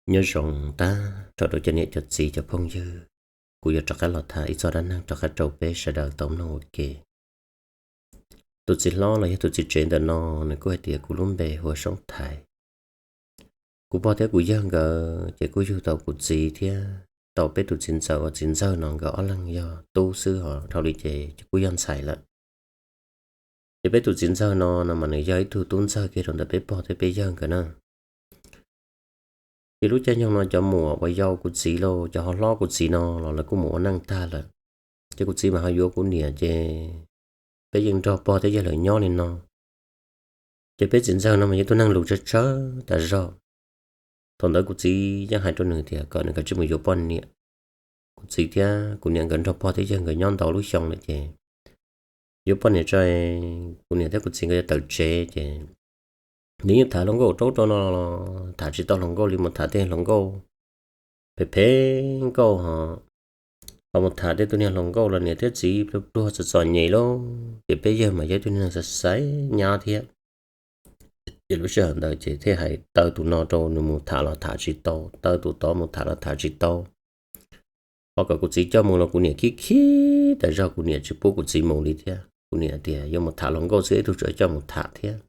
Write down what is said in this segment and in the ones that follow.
Nyob zoo tag nrho rau cov niam cov txiv cov phooj ywg, kuv yuav rov qab los tham ib txoj dab neeg rov qab rau peb sawv daws tau mloog ua ke. Tus txiv hlob los yog tus txiv tsev ntawm no, nws kuj hais tias kuv lub npe hu ua Soob Thaiv. Kuv pog thiab kuv yawg nkawd ces kuj yug tau kuv txiv thiab tau peb tus txiv ntxawm uas txiv ntxawg no nkawd ob leeg yog tub xwb, ho dhau li ces kuj yog ntxhais lawm. Ces peb tus txiv ntxawg no no mas nws yog ib tug tub ntxawg kiag rau ntawm peb pog thiab peb yawg nkawd na. Ces lub caij nyoog no cov muam uas yau kuv txiv los cov ho hlob kuv txiv no los lawv kuj mus ua neej tag lawm. Ces kuv txiv mas ho yuav kuv niam ces peb yeej nrog pog thiab yawg lawv nyob li no. Ces peb txiv ntxawg no mas yog tus neeg lus tsawg tsawg tas zog. Thaum ntawd kuv txiv yeej hais rau nws tias kom nws kav tsij mus yuav poj niam. Kuv txiv thiab kuv niam nkawd nrog pog thiab yawg nkawd nyob ntau lub xyoo lawm ces yuav poj niam tso, kuv niam thiab kuv txiv nkawd yuav tawm tsev ces nws yeej tham hluas nkauj rau rau no los tham tsis tau hluas nkauj li, mus tham tej hluas nkauj phem phem nkauj ho, ho mus tham tej tus niag hluas nkauj los niam thiab txiv pluag pluag txom txom nyem lauj. Ces peb yawg mas yog ib tug niag xaiv xaiv nyab thiab. Ces lub sij hawm ntawd ces thiaj hais taw tus no rau nws mus tham los tham tsis tau, taw tus tod mus tham los tham tsis tau. Ho kom kuv txiv coj mus los kuv niam khib khib tas zog, kuv niam tsis pub kuv txiv mus li thiab. Kuv niam tias yuav mus tham hluas nkauj xwb ib tug tseem coj mus tham thiab.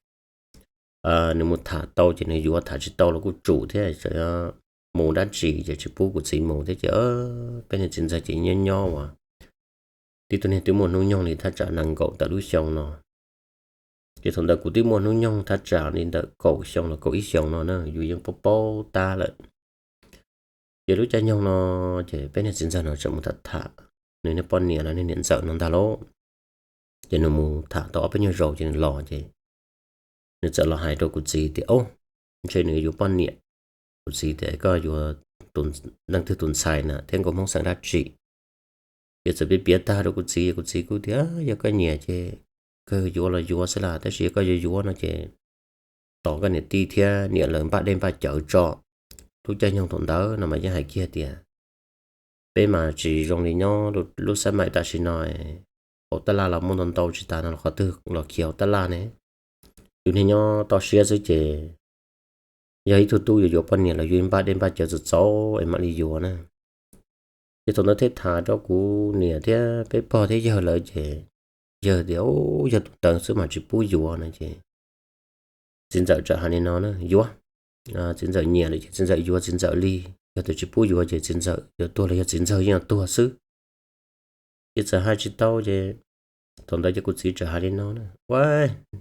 Nws mus tham tau ces nws yuav, tham tsis tau los kuj tsum thiab, mus dab tsi ces tsis pub kuv txiv mus thiab. Ces peb niag txiv ntxawg ces nyob nyob uas tib tug niag twb muaj hnub nyoog li thaj tsam nees nkaum tawm lub xyoo no. Ces thaum ntawd kuv twb muaj hnub nyoog thaj tsam li ntawm kaum xyoo los kaum ib xyoos no na, yus yeej paub paub tab lawm. Ces lub caij nyoog no ces peb niag txiv ntxawg no tseem mus tham tham nws niag poj niam los niag niam ntxawm no ntag lauj. Ces nws mus tham tau ob peb nyuag zaus ces nws los ces nws txawm los hais rau kuv txiv tias, Au, ntshe nws yuav poj niam. Kuv txiv tias, Koj yuav leej twg tus ntxhais na thiab nkauj Hmoob xeem dab tsi? Ces txawm piav piav tag rau kuv txiv, kuv txiv kuj tias, Yog koj nyiam ces koj yuav los yuav xwb las, tab sis yog koj yuav yuav no ces tos koj niam tij thiab niam lawv npaj dej npaj cawv tso. Lub caij nyoog thaum ntawd no mas yeej hais kiag tias peb mas tsis zoo li nyob lub xab maim tam sim no, hauv tab laj los muaj ntau ntau tsis tas no los qhov twg los khiav hauv tab laj ne. Yus niag nyob toj siab xwb ces yog ib tug tub yuav yuav poj niam los yuav npaj dej npaj cawv txaus txaus es mam li yuav na. Ces thaum ntawd thiaj tham rau kuv niam thiab peb pog thiab yawg lawv ces yawg tias, Yog tus ntawd xwb mas tsis pub yuav no ces txiv ntxawm txawm hais li no na, Yuav, txiv ntxawm nyiam lawm ces txiv ntxawm yuav txiv ntxawm li, yog tias tsis pub yuav ces txiv ntxawm yuav tuag los yog txiv ntxawg yeej yuav tuag xwb. Ces txawm hais tsis tau ces thaum ntawd ces kuv txiv txawm hais li no na, Ua,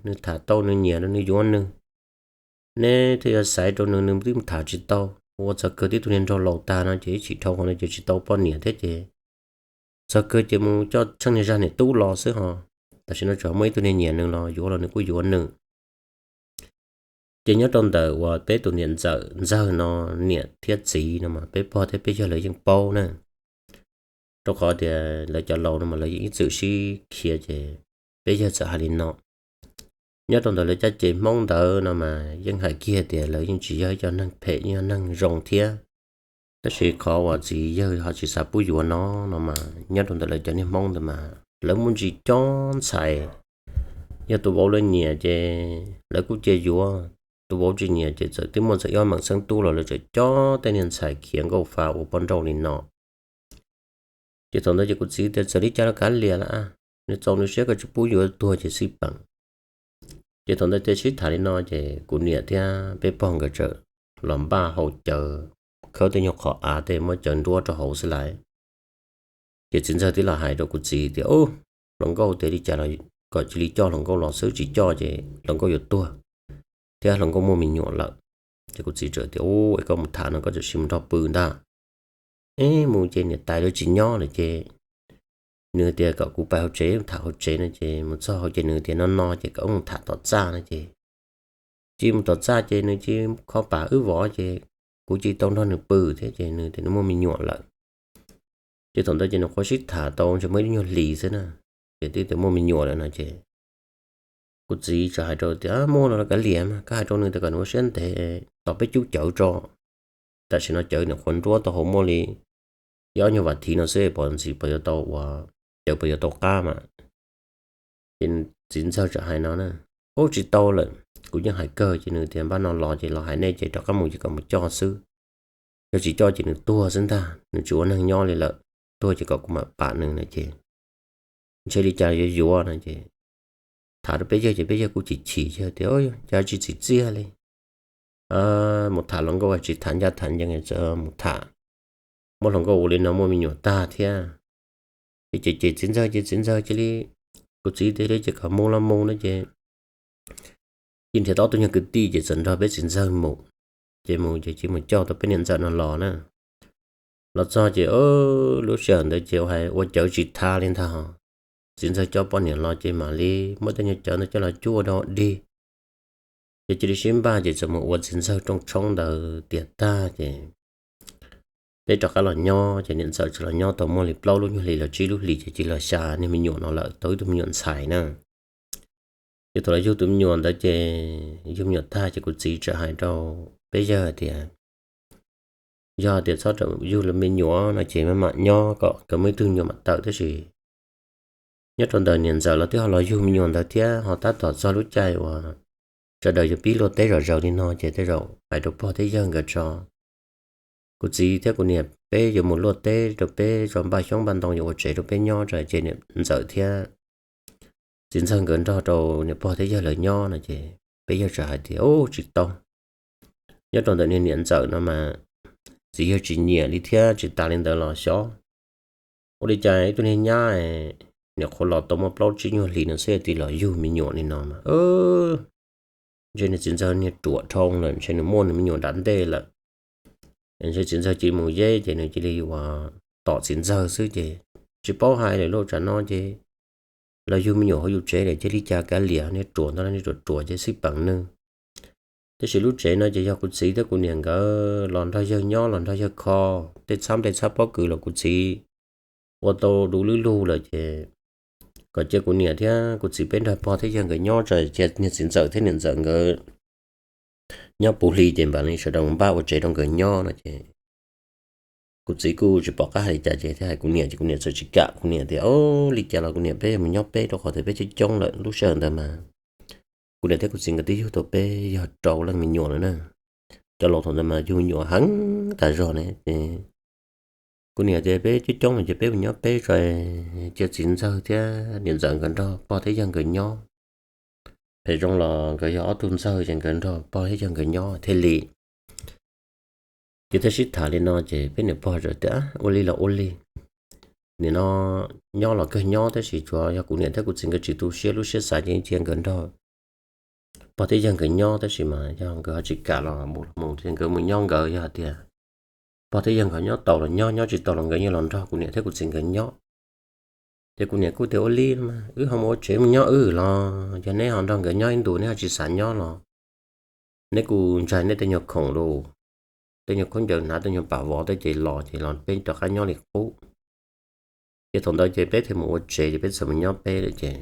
nws tham tau nws nyiam no nws yuav nws, neb thiaj yuav xaiv rau nws, nws twb tham tsis tau. Ua txog kawg tib tug niag nraug laus tag no ces ib chim dhau qhov no ces tsis tau poj niam thiab ces txog kawg ces mus coj tsheej niag zaj niam tub los xwb ho. Tam sim no tseem muaj ib tug niag nyiam nws los yuav los nws kuj yuav nws. Ces nyob rau ntawm uas peb tus niam ntxawm ntxawg no, niam thiab txiv no mas peb pog thiab peb yawg lawv yeej paub na, rau qhov tias lawv cov laus no mas lawv yeej ib txwm sib khiav ces peb yawg txawm hais li no. Nyob rau ntawm lawv caj ces Hmoob ntawd no mas yeej hais kiag tias lawv yeej tsis yog ib co neeg phem, yeej yog neeg zoo thiab. Tab sis qhov uas txiv yawg ho tsis xav pub yuav no, no mas nyob rau ntawm lawv cov niag Hmoob ntawd mas lawv muaj ntsis cob ntxhais. Yog tus vauv lawv nyiam ces lawv kuj cia yuav, tus vauv tsis nyiam ces txawm twb muaj txawm ib ob meem xeeb tub los lawv txawm cob tej niag ntxhais khiav nkauj fa ua poj nrauj li no. Ces thaum ntawd ces kuv txiv tias, Txawm li cas los kav liam lawm, nws txaus nws siab, koj tsis pub yuav tuag ces xij peem. Ces thaum ntawd thiaj sib tham li no ces kuv niam thiab peb pog nkawd txawm los npaj hau cawv, khawb tej nyuag qhov av tej muab cawv nruab rau hauv xwb lawm. Ces txiv ntxawg thiaj los hais rau kuv txiv tias, Ub, hluas nkauj tias li cas los kom cia li coj hluas nkauj los xwb, tsis coj ces hluas nkauj yuav tuag thiab hluas nkauj muaj me nyuam lawm. Ces kuv txiv txawm tias, Ub, es koj mus tham no koj txawm sim mus nrog pw ntag. Eb, mus ces niam tais lawv tsis nyob lawm ces nws tias kom kuv pais hauv tsev tham hauv tsev no ces mus txog hauv ces nws tias, No no ces kom wb mus tham tom txaj no ces cia mus tom txaj ces nws cia kho pam wb vov ces kuv cia tau nrog nws pw thiab ces nws tias nws muaj me nyuam lawm. Ces thaum ntawd ces nws qhuav sib tham tau ntshe muaj ib nyuag hlis xwb na, ces twb tias muaj me nyuam lawm no ces kuv txiv txawm hais rau tias, Muaj los kav liam mas, koj hais rau nws tias kom nws ua siab ntev tos peb cub cawv tso. Tam sim no cawv nws qhuav nruab tau hauv muaj li ib ob nyuag vas thiv no xwb, pom ntxiv pom yuav tau ua, cawv pom yuav tau qab mas. Ces txiv ntxawg txawm hais no na, Ub, tsis tau lawm, kuv yeej hais kawg ces nws tias, Npaj no los ces los hais nej ces rov qab mus ces kom mus coj xwb. yog tsis coj ces nws tuag xwb ntag, nws tsis ua neeg nyob li lawm, tuag ces kom kuv mam pam nws no ces ntshe li cas yuav yuav no ces tham rau peb yawg ces peb yawg kuj chim chim, yawg tias cas tsis txim txiaj li, mus tham hluas nkauj tsis tham ncaj tham ncees, txawm mus tham, muab hluas nkauj ua li no muaj me nyuam tag thiab. Ces ces ces txiv ntxawg ces txiv ntxawg cia li, kuv txiv tias li ces kom mus los mus no ces cia nrhiav tau ob tug nyuag kwv tij ces txawm nrog peb txiv ntxawg mus. Ces mus ces cia mus coj tau peb niam ntxawm no los na. Los txog ces lub sij hawm ntawd ces hais ua cawv tsis thab li ntag. Txiv ntxawg coj poj niam los ces mam li muab tej nyuag cawv ntawd coj los cuab rau dig. Ces cia li sib npaj ces txawm mus ua txiv ntxawg rooj tshoob ntawd tiav tag ces peb rov qab los nyob ces niam ntxawm tsuas los nyob tau muaj li plaub lub nyuag hlis los tsib lub hlis ces cia li los xya niag me nyuam no lawm, tau ib tug me nyuam ntxhais na. Ces thaum los yug tus me nyuam ntawd ces yug me nyuam tag ces kuv txiv txawm hais rau peb yawg tias yog tias txhob rawm yug me nyuam no ces mam mam nyob kom nkawd muaj ib tug me nyuam mam tawm, tab sis nyob rau ntawm niam ntxawm los twb ho los yug me nyuam ntawd thiab ho tab tom txog lub caij uas sawv daws yuav pib luaj teb zom zaws li no ces tej zaum hais rau pog thiab yawg nkawd tso. Kuv txiv thiab kuv niam peb yuav mus luaj teb rau peb tso, npaj xyoob npaj ntoo yuav ua tsev rau peb nyob tso ces niam ntxawm thiab txiv ntxawg nkawd nrog rau niam pog thiab yawg lawv nyob no ces peb yawg txawm hais tias, Ub, tsis tau. Nyob rau ntawm niag niam ntxawm no mas txiv yawg tsis nyiam li thiab tsis tas li ntawd los xyov ua li cas ib tug niag nyab niam qhuav los tau muaj plaub tsib nyuag hlis no xwb tis los yug me nyuam li no mas ntshe niag txiv ntxawg niag ruam dhau lawm, ntshe nws muaj nws me nyuam nram ntej lawm. Ntshe txiv ntxawg cia li mus yeb ces nws cia li ua tom txiv ntxawg xwb ces tsis paub hais lawm lauj. Tsam no ces los yug me nyuam hauv yus tsev lawm cia li cas kav liam, niag ruam ntawd niag ruam ruam ces xij peem nws. Tab sis lub tsev no ces yog kuv txiv thiab kuv niam nkawd los nrog yawg nyob los nrog yawg kho, tej txhab nplej txhab pob kws los kuv txiv ua tau du lwb lug lawm ces kom cia kuv niam thiab kuv txiv peb nrog pog thiab yawg nkawd nyob, tso cia niag txiv ntxawm thiab niam ntxawm nkawd nyob puv hli ces mam li sawv daws npaj ua tsev rau nkawd nyob no ces kuv txiv kuj tsis pom qab hais li cas ces thiaj hais kuv niam ces kuv niam txawm tsis kam. Kuv niam tias, Ub, li cas los kuv niam peb mus nyob peb rau qhov tias peb coob coob lawm. Lub sij hawm ntawd mas kuv niam thiab kuv txiv nkawd twb yug tau peb yog rau leej me nyuam lawm na. Cov laus thaum ntawd mas yug me nyuam heev tas zog ne ces kuv niam tias, Peb coob coob ces peb mus nyob peb tso, cia txiv ntxawg thiab niam ntxawm nkawd nrog pog thiab yawg nkawd nyob. Phem zoo los nkawd yog ob tug ntxawg ces nkawd nrog pog thiab yawg nkawd nyob thiaj li. Ces thiaj sib tham li no ces peb niam pog txawm tias, Ua li los ua li, nim no nyob los kawg nyob tab sis tsuas yog kuv niam thiab kuv txiv nkawd tsis tu siab, lub siab xav ces cia nkawd nrog pog thiab yawg nkawd nyob, tab sis mas yog nkawd ho tsis kam los mus los mus ces nkawd mus nyob nkawd. Yog hais tias pog thiab yawg nkawd nyob tau los nyob, nyob tsis tau los nkawd yeej los nrog kuv niam thiab kuv txiv nkawd nyob. Ces kuv niam kuj tias, Ua li mas wb ho mus ua tsev mus nyob wb los, yog neb ho nrog nkawd nyob ib ntus neb ho tsis xav nyob los neb kuj ntsaig neb tej nyuag khoom los, tej nyuag khaub ncaws hnav, tej nyuag pam vov tej ces los ces los peb rov qab nyob li qub. Ces thaum ntawd ces peb thiaj mus ua tsev ces peb txawm mus nyob peb lawm ces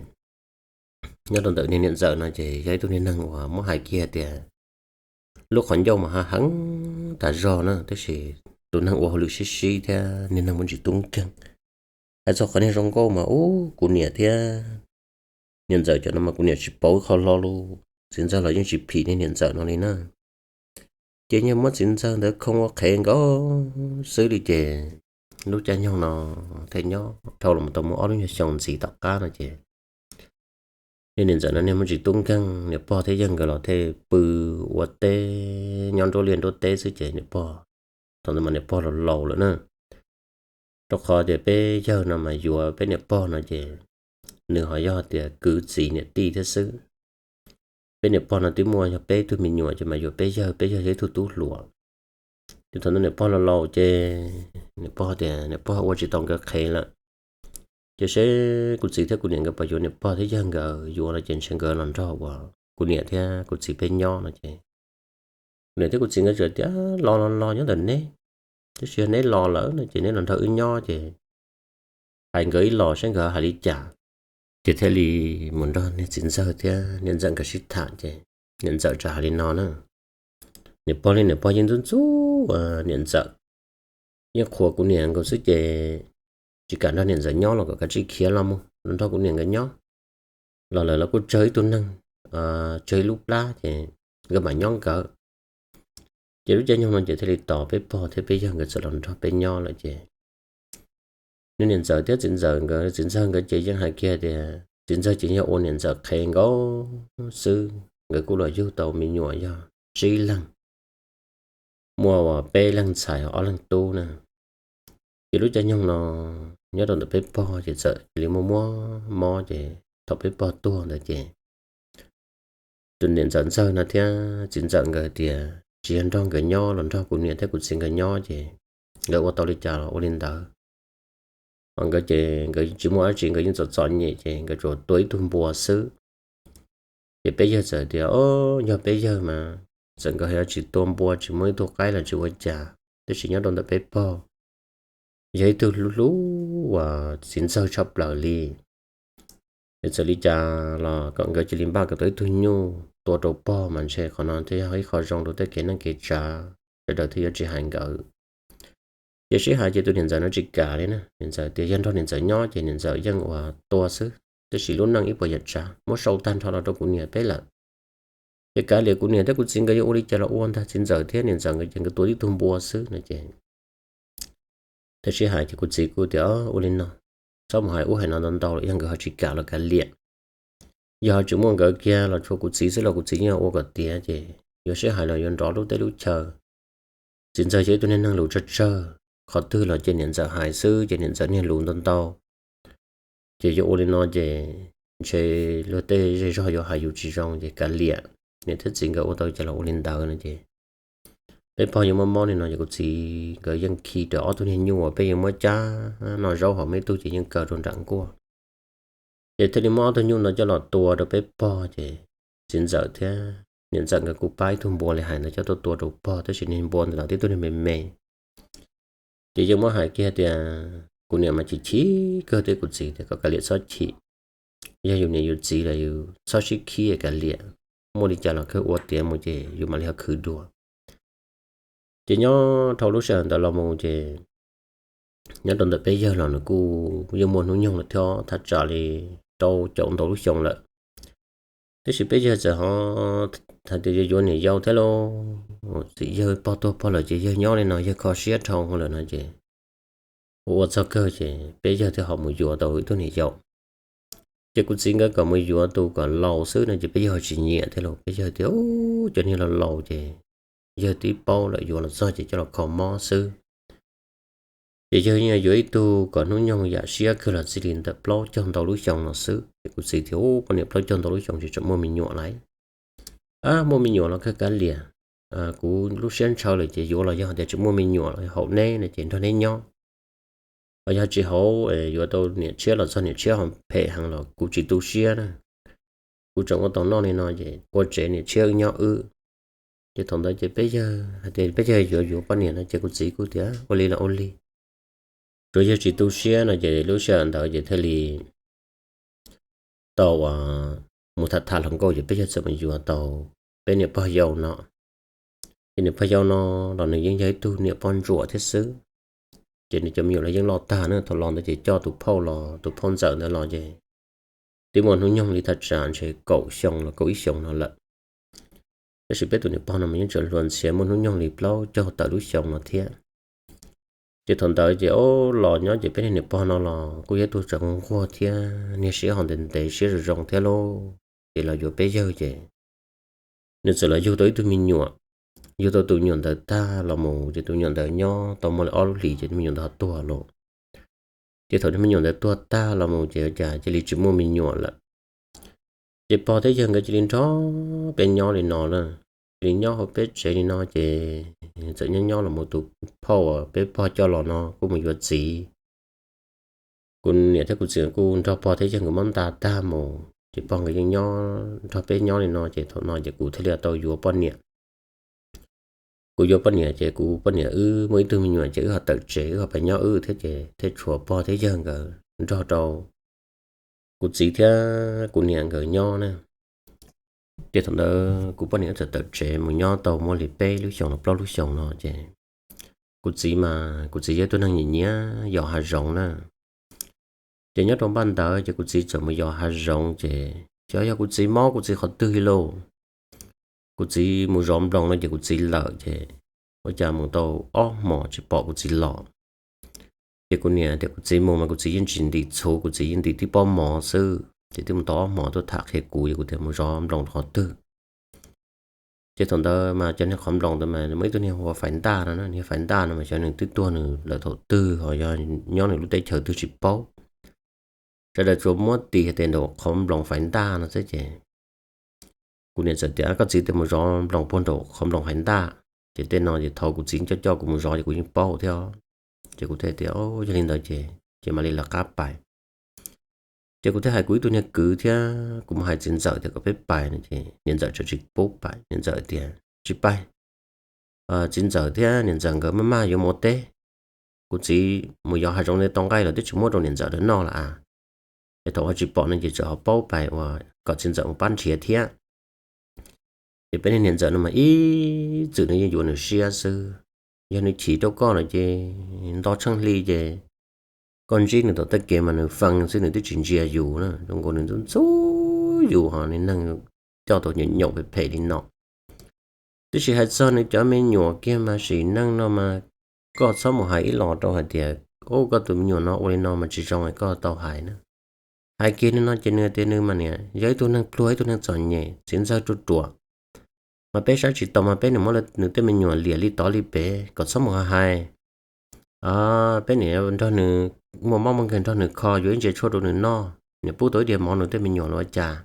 nyob rau ntawm niag niam ntxawm no ces yog ib tug niag neeg uas muab hais kiag tias lub qhov ncauj mas ha heev tas zog na, tab sis tus neeg ua hauj lwm sib sib thiab niag neeg muaj ntsis tub nkeeg. Hais txog qhov niag zoo nkauj mas ub, kuv niam thiab niam ntxawm cov no mas kuv niam tsis pauv ib qho hlo li. Txiv ntxawg los yeej tsis phim niag niam ntxawm no li na. Ces yeej muab txiv ntxawg ntawd khoo ua qhev nkaus xwb li ces lub caij nyoog no thiaj nyob dhau los tau muaj ob lub nyuag xyoo ntxiv tom qab no ces niag niam ntxawm no niag muaj ntsis tub nkeeg, niam pog thiab yawg nkawd los thiaj pw ua teb nyob nruab liaj nruab teb xwb ces niam pog, thaum ntawd mas niam pog laus laus lawm na. Rau qhov tias peb yawg no mas yuav peb niam pog no ces nws ho yog tias kwv txiv niam tij thiab xwb. Peb niam pog no twb muaj yog peb tug me nyuam ces mas yuav peb yawg, peb yawg yog ib tug tub hluas. Ces thaum ntawd niam pog laus laus ces niam pog tias niam pog ua tsis tau nkawd qhev lawm, ces seb kuv txiv thiab kuv niam nkawd puas yuav niam pog thiab yawg nkawd, yuav no ces ntshe nkawd los nrog uas kuv niam thiab kuv txiv peb nyob no ces kuv niam thiab kuv txiv nkawd txawm tias, Los los los nyob ntawm neb, tab sis yog neb los lawm no ces neb los nrog wb nyob ces hais nkawd ib los seb nkawd hais li cas. Ces thiaj li mus nrog niag txiv ntxawg thiab niam ntxawm nkawd sib tham ces niam ntxawm txawm hais li no na, niam pog li niam pog yeej ntxub ntxub niam ntxawm, yeej qhuas kuv niam nkaus xwb ces tsis kam nrog niam ntxawm nyob los kom kav tsij khiav los mus los nrog kuv niam nkawd nyob. Los lawm los kuj tsawg ib tug neeg, tsawg ib lub plab ces nkawd mam nyob nkawd. Ces lub caij nyoog no ces thiaj li tos peb pog thiab peb yawg nkawd txawm los nrog peb nyob lawm ces niag niam ntxawm thiab txiv ntxawm nkawd, txiv ntxawg nkawd ces yeej hais kiag tias txiv ntxawg ces yog ua niam ntxawm qhev nkaus xwb, nkawd kuj los yug tau me nyuam yog tsib leeg, muaj uas peb leeg ntxhais ob leeg tub na. Ces lub caij nyoog no nyob rau ntawm peb pog ces txawm li muaj muaj mob ces thaum peb pog tuag ntawd ces tus niam ntxawm ntxawg no thiab txiv ntxawm nkawd tias tsis yog nrog nkawd nyob los nrog kuv niam thiab kuv txiv nkawd nyob ces nkawd ua tau li cas los ua li ntawd. Ho nkawd ces nkawd tsis muaj dab tsi, nkawd yeej txom txom nyem ces nkawd tsuas tua ib tug npua xwb. Ces peb yawg txawm tias, o, yog peb yawg mas txawm nkawd yuav tsis tua npua tsis muaj ib tug qaib los tsis ua cas, tab sis nyob rau ntawm peb pog yog ib tug hlub hlub uas txiv ntxawg tshaj plaws li. Es txawm li cas los kom nkawd cia li npaj kom tau ib tug nyuj tua rau pog mas ntshe qhov no thiaj yog ib qho zoo rau tej kev neej kev tsav, sawv daws thiaj yuav tsis hais nkawd. Ces sib hais ces tus niam ntxawm no tsis kam li na, niam ntxawm tias yog nrog niam ntxawm nyob ces niam ntxawm yeej ua tua xwb, tab sis lub neej ib puas yam tsav muab sau tag nrho los rau kuv niam peb lawm. Ces kav liam, kuv niam thiab kuv txiv nkawd yuav ua li cas los ua ntag, txiv ntxawm thiab niam ntxawm nkawd ces nkawd tua tib tug npua xwb no ces thiaj sib hais ces kuv txiv kuj tias, ua li no, txhob mus hais ub hais no ntau ntau lawm, yog nkawd ho tsis kam los kav liam. Yog ho tsis muaj nkawd kiag los tshuav kuv txiv xwb los kuv txiv yeej ua kom tiav ces yuav sib hais los yuav nrov lub teb lub chaw. Txiv ntxawg ces ib tug niag neeg lus tsawg tsawg, qhov twg los ces niam ntxawm hais xwb ces niam ntxawm niag lus ntau ntau. Ces yuav ua li no ces ntshe luag tej zej zog yuav hais yus tsis zoo ces kav liam, niam thiab txiv nkawd ua tau cas los ua li ntawd no ces peb pog yeej mob mob li no ces kuv txiv nkawd yeej khi rawv ob tug niag nyuj uas peb yeej muab cab noj zaub hauv me tug ces yeej kaw rau nram nkuaj. Ces thiaj li muab ob tug nyuj ntawd coj los tua rau peb pog ces txiv ntxawm thiab niam ntxawm nkawd kuj pab ib tug npua li hais ntawd coj tuaj tua rau pog, tab sis niag npua ntawd los tib tug niag me me. Ces yeej muab hais kiag tias kuv niam mas chim chim kawg thiab kuv txiv tias kom kav liam txhob chim, yog yus niam yus txiv los yus txhob sib khib kav liam, muaj li cas los kawg ua tiav mus ces yus mam li ho khwv dua. Ces nyob dhau lub sij hawm ntawd los mus ces nyob rau ntawm peb yawg los nws kuj yeej muaj hnub nyoog lawm thiab, thaj tsam li rau caum ntau lub xyoo lawm. Tab sis peb yawg txawm ho hais tias yuav yuav niam yau thiab lauj, txiv yawg pog tuag pog lawm ces yawg nyob li no yawg kho siab dhau lawm no ces ua ua txog kawg ces peb yawg thiaj ho mus yuav tau ib tug niam yau. Ces kuv txiv nkawd kom mus yuav tus kom laus xwb no ces peb yawg ho tsis nyiam thiab lauj, peb yawg tias cov niag laus laus ces yawg twb paub lawm, yuav los txog ces coj los kho mob xwb. Ces yawg yeej yuav ib tug kom hnub nyoog yam siab kawg los txij li ntawm plaub caug ntau lub xyoo no xwb. Ces kuv txiv tias, u, poj niam plaub caug ntau lub xyoo tsis tseem muaj me nyuam lauj. A, muaj me nyuam los kawg kav liam, kuv lub siab ntshaw lawm ces yuav los yog tias tsis muaj me nyuam los haum neb no ces nrog neb nyob. Ho yog tsis haum, yuav tau niam tshiab los txog niam tshiab ho phem heev los kuv tsis tu siab na. Kuv tseem ua tau noj li no ces ua tsev niam tshiab wb nyob wb. Ces thaum ntawd ces peb yawg hais tias peb yawg yuav yuav poj niam no ces kuv txiv kuj tias ua li los ua li. Tsuas yawg tsis tu siab no ces lub sij hawm ntawd ces thiaj li tau mus tham tham hluas nkauj ces peb yawg txawm mus yuav tau peb niam pog yau no. Ces niam pog yau no los nws yeej yog ib tug niam poj ntsuam thiab xwb. Ces nws cov me nyuam los yeej loj tag na, thaum los ntawd ces coj tus phauj los, tus phauj ntxawm ntawd los ces twb muaj hnub nyoog li thaj tsam ntshe kaum xyoo los kaum ib xyoos no lawm. Tab sis peb tus niam pog no mas yeej tseem hluas ntxhias muaj hnub nyoog li plaub caug tawm lub xyoo no thiab. Ces thaum ntawd ces o, los nyob ces peb niag niam pog no los kuj yog ib tug tseem nquag thiab niag siab ho ntev ntev siab zoo zoo thiab lauj. Ces los yuav peb yawg ces nws txawm los yug tau ib tug me nyuam, yug tau tus me nyuam ntawd tag los mus ces tus me nyuam ntawd nyob tau muaj li ob lub hlis ces tus me nyuam ntawd ho tuag lawm. Ces thaum tus me nyuam ntawd tuag tag los mus ces cas cia li tsis muaj me nyuam lawm. Ces pog thiab yawg nkawd cia li nrog peb nyob li no na, cia li nyob hauv peb tsev li no ces txawm nyob nyob los mus tus phauj uas peb pog coj los no kuj mus yuav txiv. Kuv niam thiab kuv txiv kuj nrog pog thiab yawg nkawd muab nta tag mus ces pog nkawd yeej nyob nrog peb nyob li no ces thaum no ces kuv thiaj li tau yuav poj niam. Kuv yuav poj niam ces kuv poj niam wb muaj ib tug me nyuam ces wb ho tawm tsev wb ho pab nyob wb thiab ces thiaj tshuav pog thiab yawg nkawd nrog rau kuv txiv thiab kuv niam nkawd nyob na. Ces thaum ntawd kuv poj niam wb txawm tawm tsev mus nyob tau muaj li peb lub xyoos los plaub lub xyoos no ces kuv txiv mas kuv txiv yog ib tug neeg nyiam nyiam yos hav zoov na. Ces nyob rau npaj ntawd ces kuv txiv txawm mus yos hav zoov ces xyov yog kuv txiv mob kuv txiv qhov twg li lauj, kuv txiv mus zov nploos no ces kuv txiv lawm ces ua cas mus tau ob hmos tsis pom kuv txiv los. Ces kuv niam tias kuv txiv mus mas kuv txiv yeej tsis ntim txhuv, kuv txiv yeej ntim tib pob mov xwb. Ces twb mus tau ob hmos tuaj tham qhia kuv, ces kuv tias mus zov nploos rau qhov twg. Ces thaum ntawd mas cov niag qhov nploos ntawd mas muaj ib tug niag hu ua Faiv Ntaj no, niag Faiv Ntaj no mas xyov nws twb tuag nws lawm thaum twg, ho yog nyob nws lub teb chaws twg tsis paub. Sawv daws tsuas muab tis hais tias nraum qhov nploos Faiv Ntaj no xwb ces kuv niam txawm tias koj txiv tias mus zov nploos puag nraum qhov nploos Faiv Ntaj, ces tej no ces thaum kuv txiv coj coj kuv mus zov ces kuv yeej paub thiab. Ces kuv thiaj tias yog li ntawd ces ces mam li lawv qab pais. Ces kuv thiaj hais kuv ib tug niag kwv thiab kuv mus hais txiv ntxawm tias kom peb pais no ces niam ntxawm tseem tsis pub pais, niam ntxawm tias tsis pais, txiv ntxawm thiab niam ntxawm nkawd maj maj yuav mus ua teb, kuv txiv mus yos hav zoov tau nqaij los twb tsis muab rau niam ntxawm lawv noj lawm a. Es thaum ho tsis pom no ces txawm ho paub pais uas kom txiv ntxawm mus pab nrhiav thiab. Ces peb niag niam ntxawm no mas ib txwm nws yeej yuav nws siab xwb. Yog nws chim rau koj no ces nto tsheej hli ces koj ntsib nws tom tej kev mas nws fee xwb, nws twb tsis ntsia yus na, zoo nkaus nws ntxub ntxub yus ho niag neeg coj tau nyaum nyaum phem phem li no. Tiam sis hais txog nws cov me nyuam kiag mas sim neej no mas koj txhob mus hais ib los rau hais tias ub koj tus me nyuam no ua li no mas tsis zoo es koj tau hais na. Hais kiag li no ces nws tias nws mas niam yog ib tug neeg pluag ib tug neeg txom nyem txiv ntxawg ruam ruam, mas peb saib tsis taus mas peb nws muab nws tej me nyuam liam li tod li pem kom txhob mus hais. Peb niam nrog nws muaj mob muaj nkeeg nrog nws kho yuav ib ntsia tshuaj rau nws noj, niam pub tau ib diav mov nws tej me nyuam los ua cas.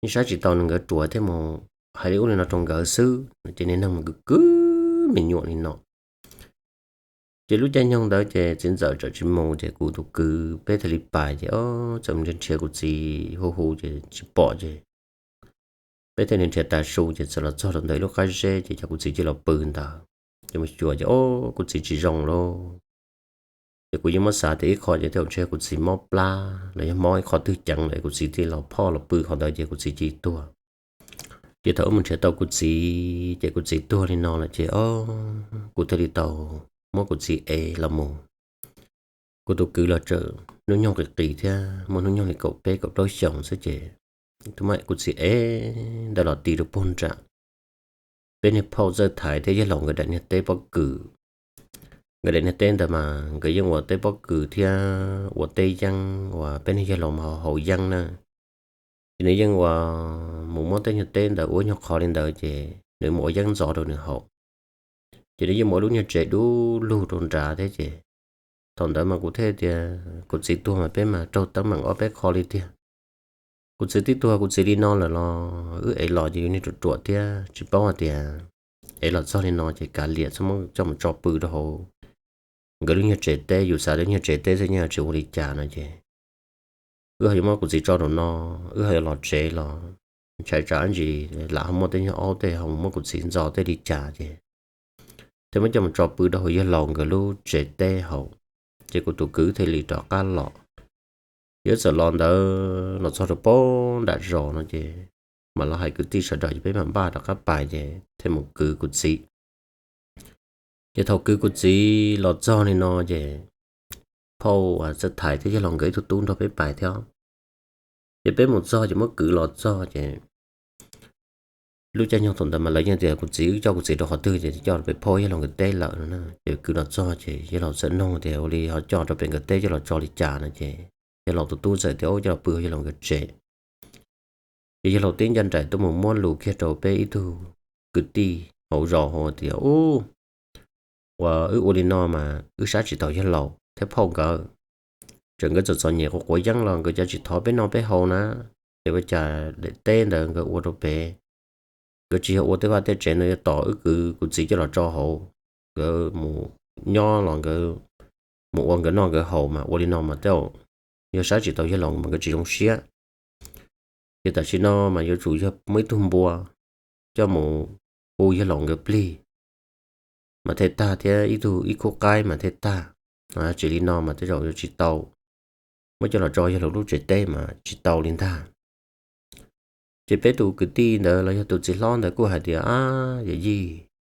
Yeej saib tsis taus nws nkawd ruam thiaj mus hais li ub li no rau nkawd xwb no ces niag neeg mus kwv kwv me nyuam li no. Ces lub caij nyoog ntawd ces txiv ntxawm txawm tsis mus ces kuv tus kwv peb thiaj li pais ces txawm mus nrhiav nrhiav kuv txiv hu hu ces tsis pom ces peb thiaj li nrhiav tav su ces txawm los txog rau ntawm ib lub qab zeb ces cov kuv txiv cia los pw ntawd. Ces mus xyuas ces o kuv txiv tsis zoo lauj. Ces kuv yeej muab xav tias ib qho ces tej zaum ntshe kuv txiv mob plab los yog mob ib qho twg ceev lawm kuv txiv thiaj los phoj los pw qhov ntawd ces kuv txiv cia li tuag. Ces thaum wb mus nrhiav tau kuv txiv ces kuv txiv tuag li no lawm ces o kuv thiaj li tau muab kuv txiv ev los mus. Kuv tus kwv los txawm hnub nyoog qis qis thiab muaj hnub nyoog li kaum peb kaum plaub xyoos xwb ces twb muab kuv txiv ev ntawd los ti rau puag nram peb niag phauj Txawj Thaiv thiab Yawg Laus nkawd daim niag teb pob kws. Nkawd daim niag teb ntawd mas nkawd yeej ua teb pob kws thiab ua teb yeeb uas peb niag yawg laus mas haus yeeb na. Ces nws yeej ua mus muab tej nyuag teb ntawd ua nyuag qhov li ntawd ces nws mus ua yeeb ntxov rau nws haus. Ces nws yeej mus ua lub nyuag tsev dub lug rau nrad thiab ces thaum ntawd mas kuv thiaj tias kuv txiv tuag mas peb mas raug teeb meem ob peb qho li tiag. Kuv txiv twb tuag kuv txiv li no lawm los wb ev los ces yus niag ruam ruam thiab tsis paub hais tias ev los txog li no ces kav liam txhob muab coj mus tso pw rau hauv nkawd lub nyuag tsev teb, yus xav lub nyuag tsev teb xwb nyob tsis ua li cas no ces wb ho yuav muab kuv txiv tso rau no, wb ho yuav los tsev los ntshai tsam ntsis lam ho muaj tej nyuag aub tej ho mus muab kuv txiv ntxo tej li cas ces thiaj muab coj mus tso pw rau hauv Yawg Laus nkawd lub tsev teb hauv. Ces kuv tus kwv thiaj li rov qab los. Ces wb txawm los ntawd los txog rau pem nram zos no ces mam los hais kwv tij sawv daws ces peb mam npaj rov qab pais ces thiaj mus kwv kuv txiv. Ces thaum kwv kuv txiv los txog li no ces phauj Txawj Thaiv thiab Yawg Laus nkawd ib tug tub nrog peb pais thiab. Ces peb mus txog ces muab kwv los txog ces lub caij nyoog thaum ntawd mas lawv yeej tias kuv txiv wb coj kuv txiv rau qhov twg ces coj rau pem phauj Yawg Laus nkawd teb lawm no na. Ces kwv los txog ces Yawg Laus txawm nug tias ua li ho coj rau pem nkawd teb coj los tso li cas no ces Yawg Laus tus tub txawm tias ub coj los pw hauv Yawg Laus nkawd tsev. Ces Yawg Laus tib ncaj nraim tuaj mus muab lus kiag rau peb ib tug kwv tij hauv zos hauv tias ub, uas wb ua li no mas wb saib tsis taus Yawg Laus thiab phauj nkawd. Txawm nkawd txom txom nyem quav quav yeeb los nkawd cov tsis thov peb noj peb haus na. Ces ua cas daim teb ntawd nkawd ua rau pem, nkawd tsis yog ua tej vaj tej tsev ntawd, yog tos wb kwv kuv txiv coj los tso hauv, nkawd mus nyob los nkawd mus ua nkawd noj nkawd haus mas ua li no mas tej zaum yog saib tsis taus Yawg Laus mas nkawd tsis zoo siab. Ces tam sim no mas yuav tsum yog muaj ib tug npua coj mus hu Yawg Laus nkawd plig mas thiaj tag thiab ib tug ib khub qaib mas thiaj tag. Tsis li no mas tej zaum yuav tsis tau, muab coj los tso Yawg Laus lub tsev teb mas tsis tau li ntag. Ces peb tus kwv tij ntawd los yog tus txiv hlob ntawd kuj hais tias ab yawm yij,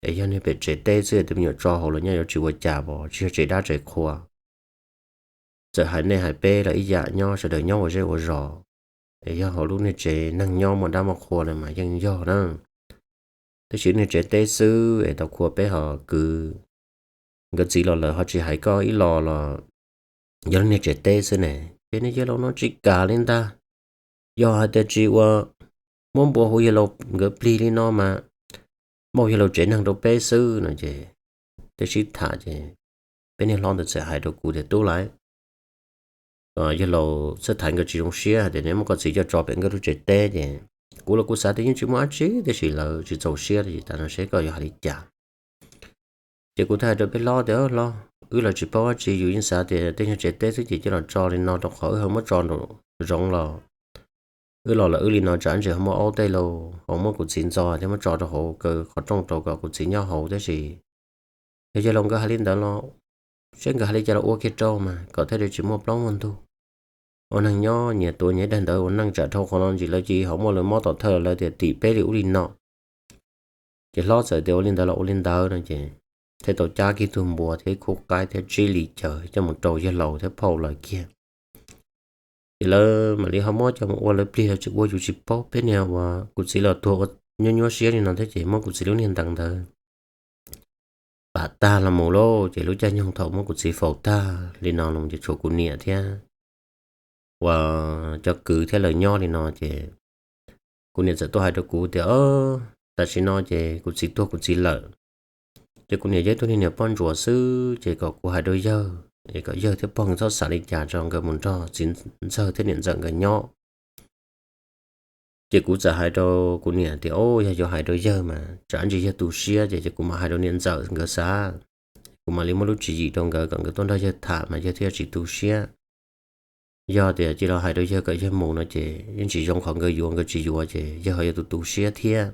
es yog niag pem tsev teb xwb tus me nyuam tso hauv los nyaj yuav tsis ua cas pom tsis yog tsev dab tsev qhua. Txawm hais nej hais peb los ib yam, nyob sawv daws nyob ua zej ua zos, es yog hauv lub niag tsev neeg nyob muaj dab muaj qhua lawm mas yeej yog na. Tab sis niag tsev teb xwb es tau khua peb ho kwv, nkawd txiv los lawm ho tsis hais koj ib los los yog niag tsev teb xwb ne. Ces niag yawg laus no tsis kam li ntag, yog hais tias tsis ua, muab npua hu yawg laus nkawd plig li no mas, muab yawg laus tsev neeg rau peb xwb no ces, tej sib tham ces peb niag hlob ntawd txawm hais rau kuv tias tub laiv, yawg laus txhawj thaiv nkawd tsis zoo siab hais tias neb muab koj txiv coj tso pem nkawd lub tsev teb ces, kuv los kuv xav tias yeej tsis muaj dab tsi, tab sis lawv tsis txaus siab li, tas no seb koj yuav hais li cas. Ces kuv thiaj hais rau peb hlob tias hlob, wb los tsis paub dab tsi, yus yeej xav tias tej nyuag tsev teb xwb ces coj los tso li no rau qhov wb ho muab tso nraum zoov los, wb los lawm wb li no tsam ntsis ho muaj aub tej los ho muab kuv txiv ntxo thiab muab tso rau hauv kaw qhov rooj rau kom kuv txiv nyob hauv, tab sis yog yawg laus nkawd hais li ntawd los, seb nkawd hais li cas los ua kiag rau mas kom thiaj li tsis muaj plaub muaj ntug. Ua neeg nyob nyias tuav nyias daim ntawv ua neej, tsam dhau qhov no ntsis lawv cia ho muaj lawv mob tom thawj los lawv tias tim peb li ub li no. Ces hlob txawm tias ua li ntawd los ua li ntawd no ces, thiaj tau cab kiag tug npua thiab ib khub qaib thiab tsib li caws coj mus rau yawg laus thiab phauj lawv kiag. Ces lawv mam li ho muab coj mus ua lawv plig los tsis ua yus tsis paub, peb niag uas kuv txiv los tuag ua nyuaj nyuaj siab li no thiab ces muab kuv txiv lub niag ntees ntawd pam tag los mus lauj. Ces lub caij nyoog thaum muab kuv txiv faus tag li no los ces tshuav kuv niam thiab uas cov kwv thiab lawv nyob li no ces, kuv niam txawm tuaj hais rau kuv tias tam sim no ces kuv txiv tuag kuv txiv lawm, ces kuv niam yog ib tug niag niam poj ntsuam xwb, ces kom kuv hais rau yawg es kom yawg thiab pog nkawd txhob xav li cas tso, nkawd mus nrog txiv ntxawg thiab niam ntxawm nkawd nyob. Ces kuv txawm hais rau kuv niam tias o, yog yuav hais rau yawg mas tsam ntsis yawg tu siab ces, ces kuv mam hais rau niam ntxawm nkawd xav, kuv mam li muab lub tswv yim rau nkawd kom nkawd tuaj nrog yawg tham mas yawg thiaj tsis tu siab. Yog tias cia li hais rau yawg kom yawg mus no ces yeej tsis zoo, qhov nkawd yuav nkawd tsis yuav ces yawg ho yuav tu tu siab thiab.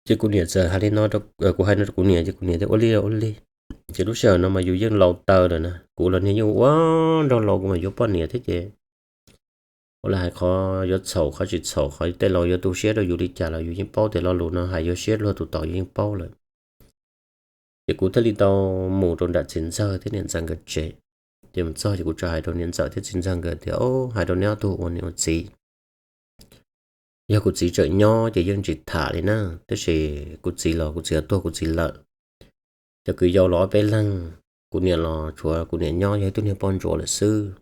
Ces kuv niam txawm hais li no, kuv hais no rau kuv niam ces kuv niam tias ua li ua li. Ces lub sij hawm no mas yus yeej laus taws lawm na, kuv los niag yeej ua nraug laus, kuv mas yuav poj niam thiab ces ua li hais qhov yuav txhaum qhov tsis txhaum, qhov tej laus yuav tu siab rau yus li cas los yus yeej paub tias lo lus no hais yuav siab luag tus tod yus yeej paub lawm. Ces kuv thiaj li tau mus rau nram txiv ntxawg thiab niam ntxawm nkawd tsev. Ces mus txog ces kuv txawm hais rau niam ntxawm thiab txiv ntxawg nkawd tias o, hais rau neb ob tug ua niam ua txiv, yog kuv txiv tseem nyob ces yeej tsis tham li na, tab sis kuv txiv los kuv txiv tuag kuv txiv lawm. Cov kwv yau los ob peb leeg, kuv niam los tshuav kuv niam nyob yog ib tug niag poj ntsuam lawm xwb.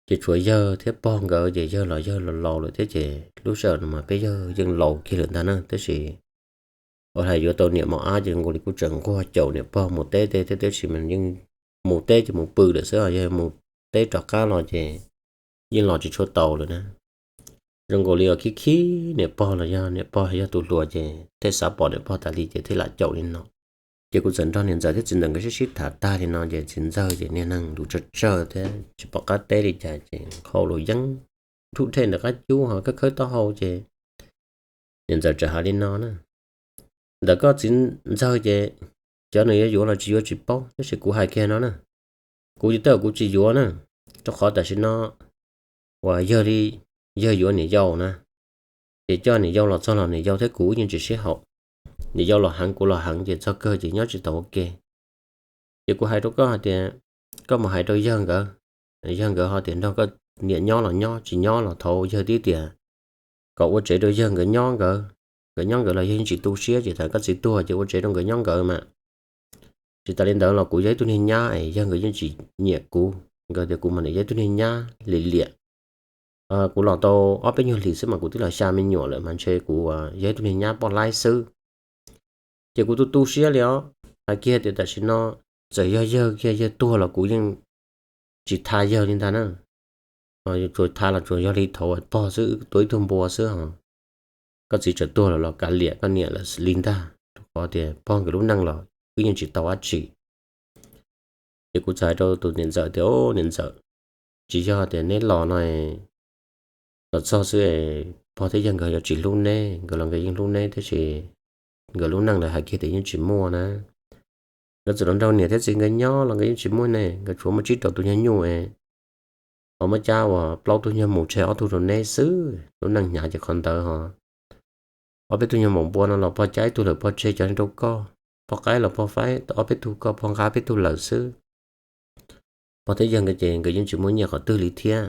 Ces tshuav yawg thiab pog nkawd ces yawg los yawg los laus lawm thiab ces lub sij hawm no mas peb yawg yeej laus kiag lawm ntag na, tab sis ua li yuav tau niam mos ab ces zoo nkaus li kuj tseem nquag caum niam pog mus teb tej thiab, tab sis mas yeej mus teb ces mus pw lawm xwb, yog mus teb rov qab los ces yeej los tsis tshua tau lawm na. Zoo nkaus li uas khib khib niam pog los yog niam pog yog tus hluas ces thiaj xav pom niam pog tas li ces thiaj lam caum li no. Ces kuv txawm nrog niam ntxawm thiab txiv ntxawm nkawd sib sib tham tag li no ces txiv ntxawg ces niag neeg lus tsawg tsawg thiab tsis pom qab teb li cas ces qhau lus yeeb nrhuj rhe ntawm qab cub ho khawb khawb taub hau ces niam ntxawm txawm hais li no na, ntawm koj txiv ntxawg ces cov nws yuav yuav los tsis yuav tsis paub, tab sis kuv hais kiag no na, kuv ces tej zaum kuv tsis yuav na, rau qhov tam sim no uas yawg li, yawg yuav niam yau na, ces coj niam yau los txog los niam yau thiab kuv yeej tsis sib haum. Niam yau los heev kuv los heev ces txog kawg ces nyob tsis tau ua ke. Ces kuv hais rau koj hais tias koj mus hais rau yawg nkawd, yawg nkawd ho tias nrog koj niam nyob los nyob, tsis nyob los thov yawg tib tias kom ua tsev rau yawg nkawd nyob nkawd, nkawd nyob nkawd los yawg yeej tsis tu siab ces thaum koj txiv tuag ces ua tsev rau nkawd nyob nkawd mas. Tsis tas li ntawd los kuv yog ib tug niag nyab es yawg nkawd yeej tsis nyiam kuv, nkawd tias kuv mas nim yog ib tug niag nyab lim liam. Kuv los tau ob peb nyuag hlis xwb mas kuv twb los xya me nyuam lawm mas ntshe kuv yog ib tug niag nyab poj laib xwb. Ces kuv tu tu siab li os, hais kiag tias tam sim no txawm yog yawg kiag yawg tuag los kuv yeej tsis tha yawg li ntag na. Tsuas tha los tsuas yog li thaum pog xwb, tua ib tug npua xwb ho. Koj txiv txawm tuag lawm los kav liam koj niam lawm li ntag, rau qhov tias pog nkawd lub neej los wb yeej tsis tau dab tsi. Ces kuv txawm hais rau tus niam ntxawm tias, o niam ntxawm, tsis yog tias neb los no los txog xwb pog thiab yawg nkawd yuav tsis hlub neb, nkawd los nkawd yeej hlub neb tab sis nkawd lub neej lawv hais kiag tias yeej tsis muaj na. Nkawd txawm los nrog niam thiab txiv nkawd nyob los nkawd yeej tsis muaj ne, nkawd tsuas muaj tsib rau tus nyuag nyuj es ho muab cab ua plaub tug nyuag mus tseg ob tug rau neb xwb. Lub neej hnyav ces qhov ntawd ho. Ob peb tug nyuag maum npua no los pog cab ib tug lawm pog tseg cov rau koj, pog qaib los pog faib ob peb tug, koj pog nqa peb tug lawm xwb. Pog thiab yawg nkawd ces nkawd yeej tsis muaj nyiaj qhov twg li thiab.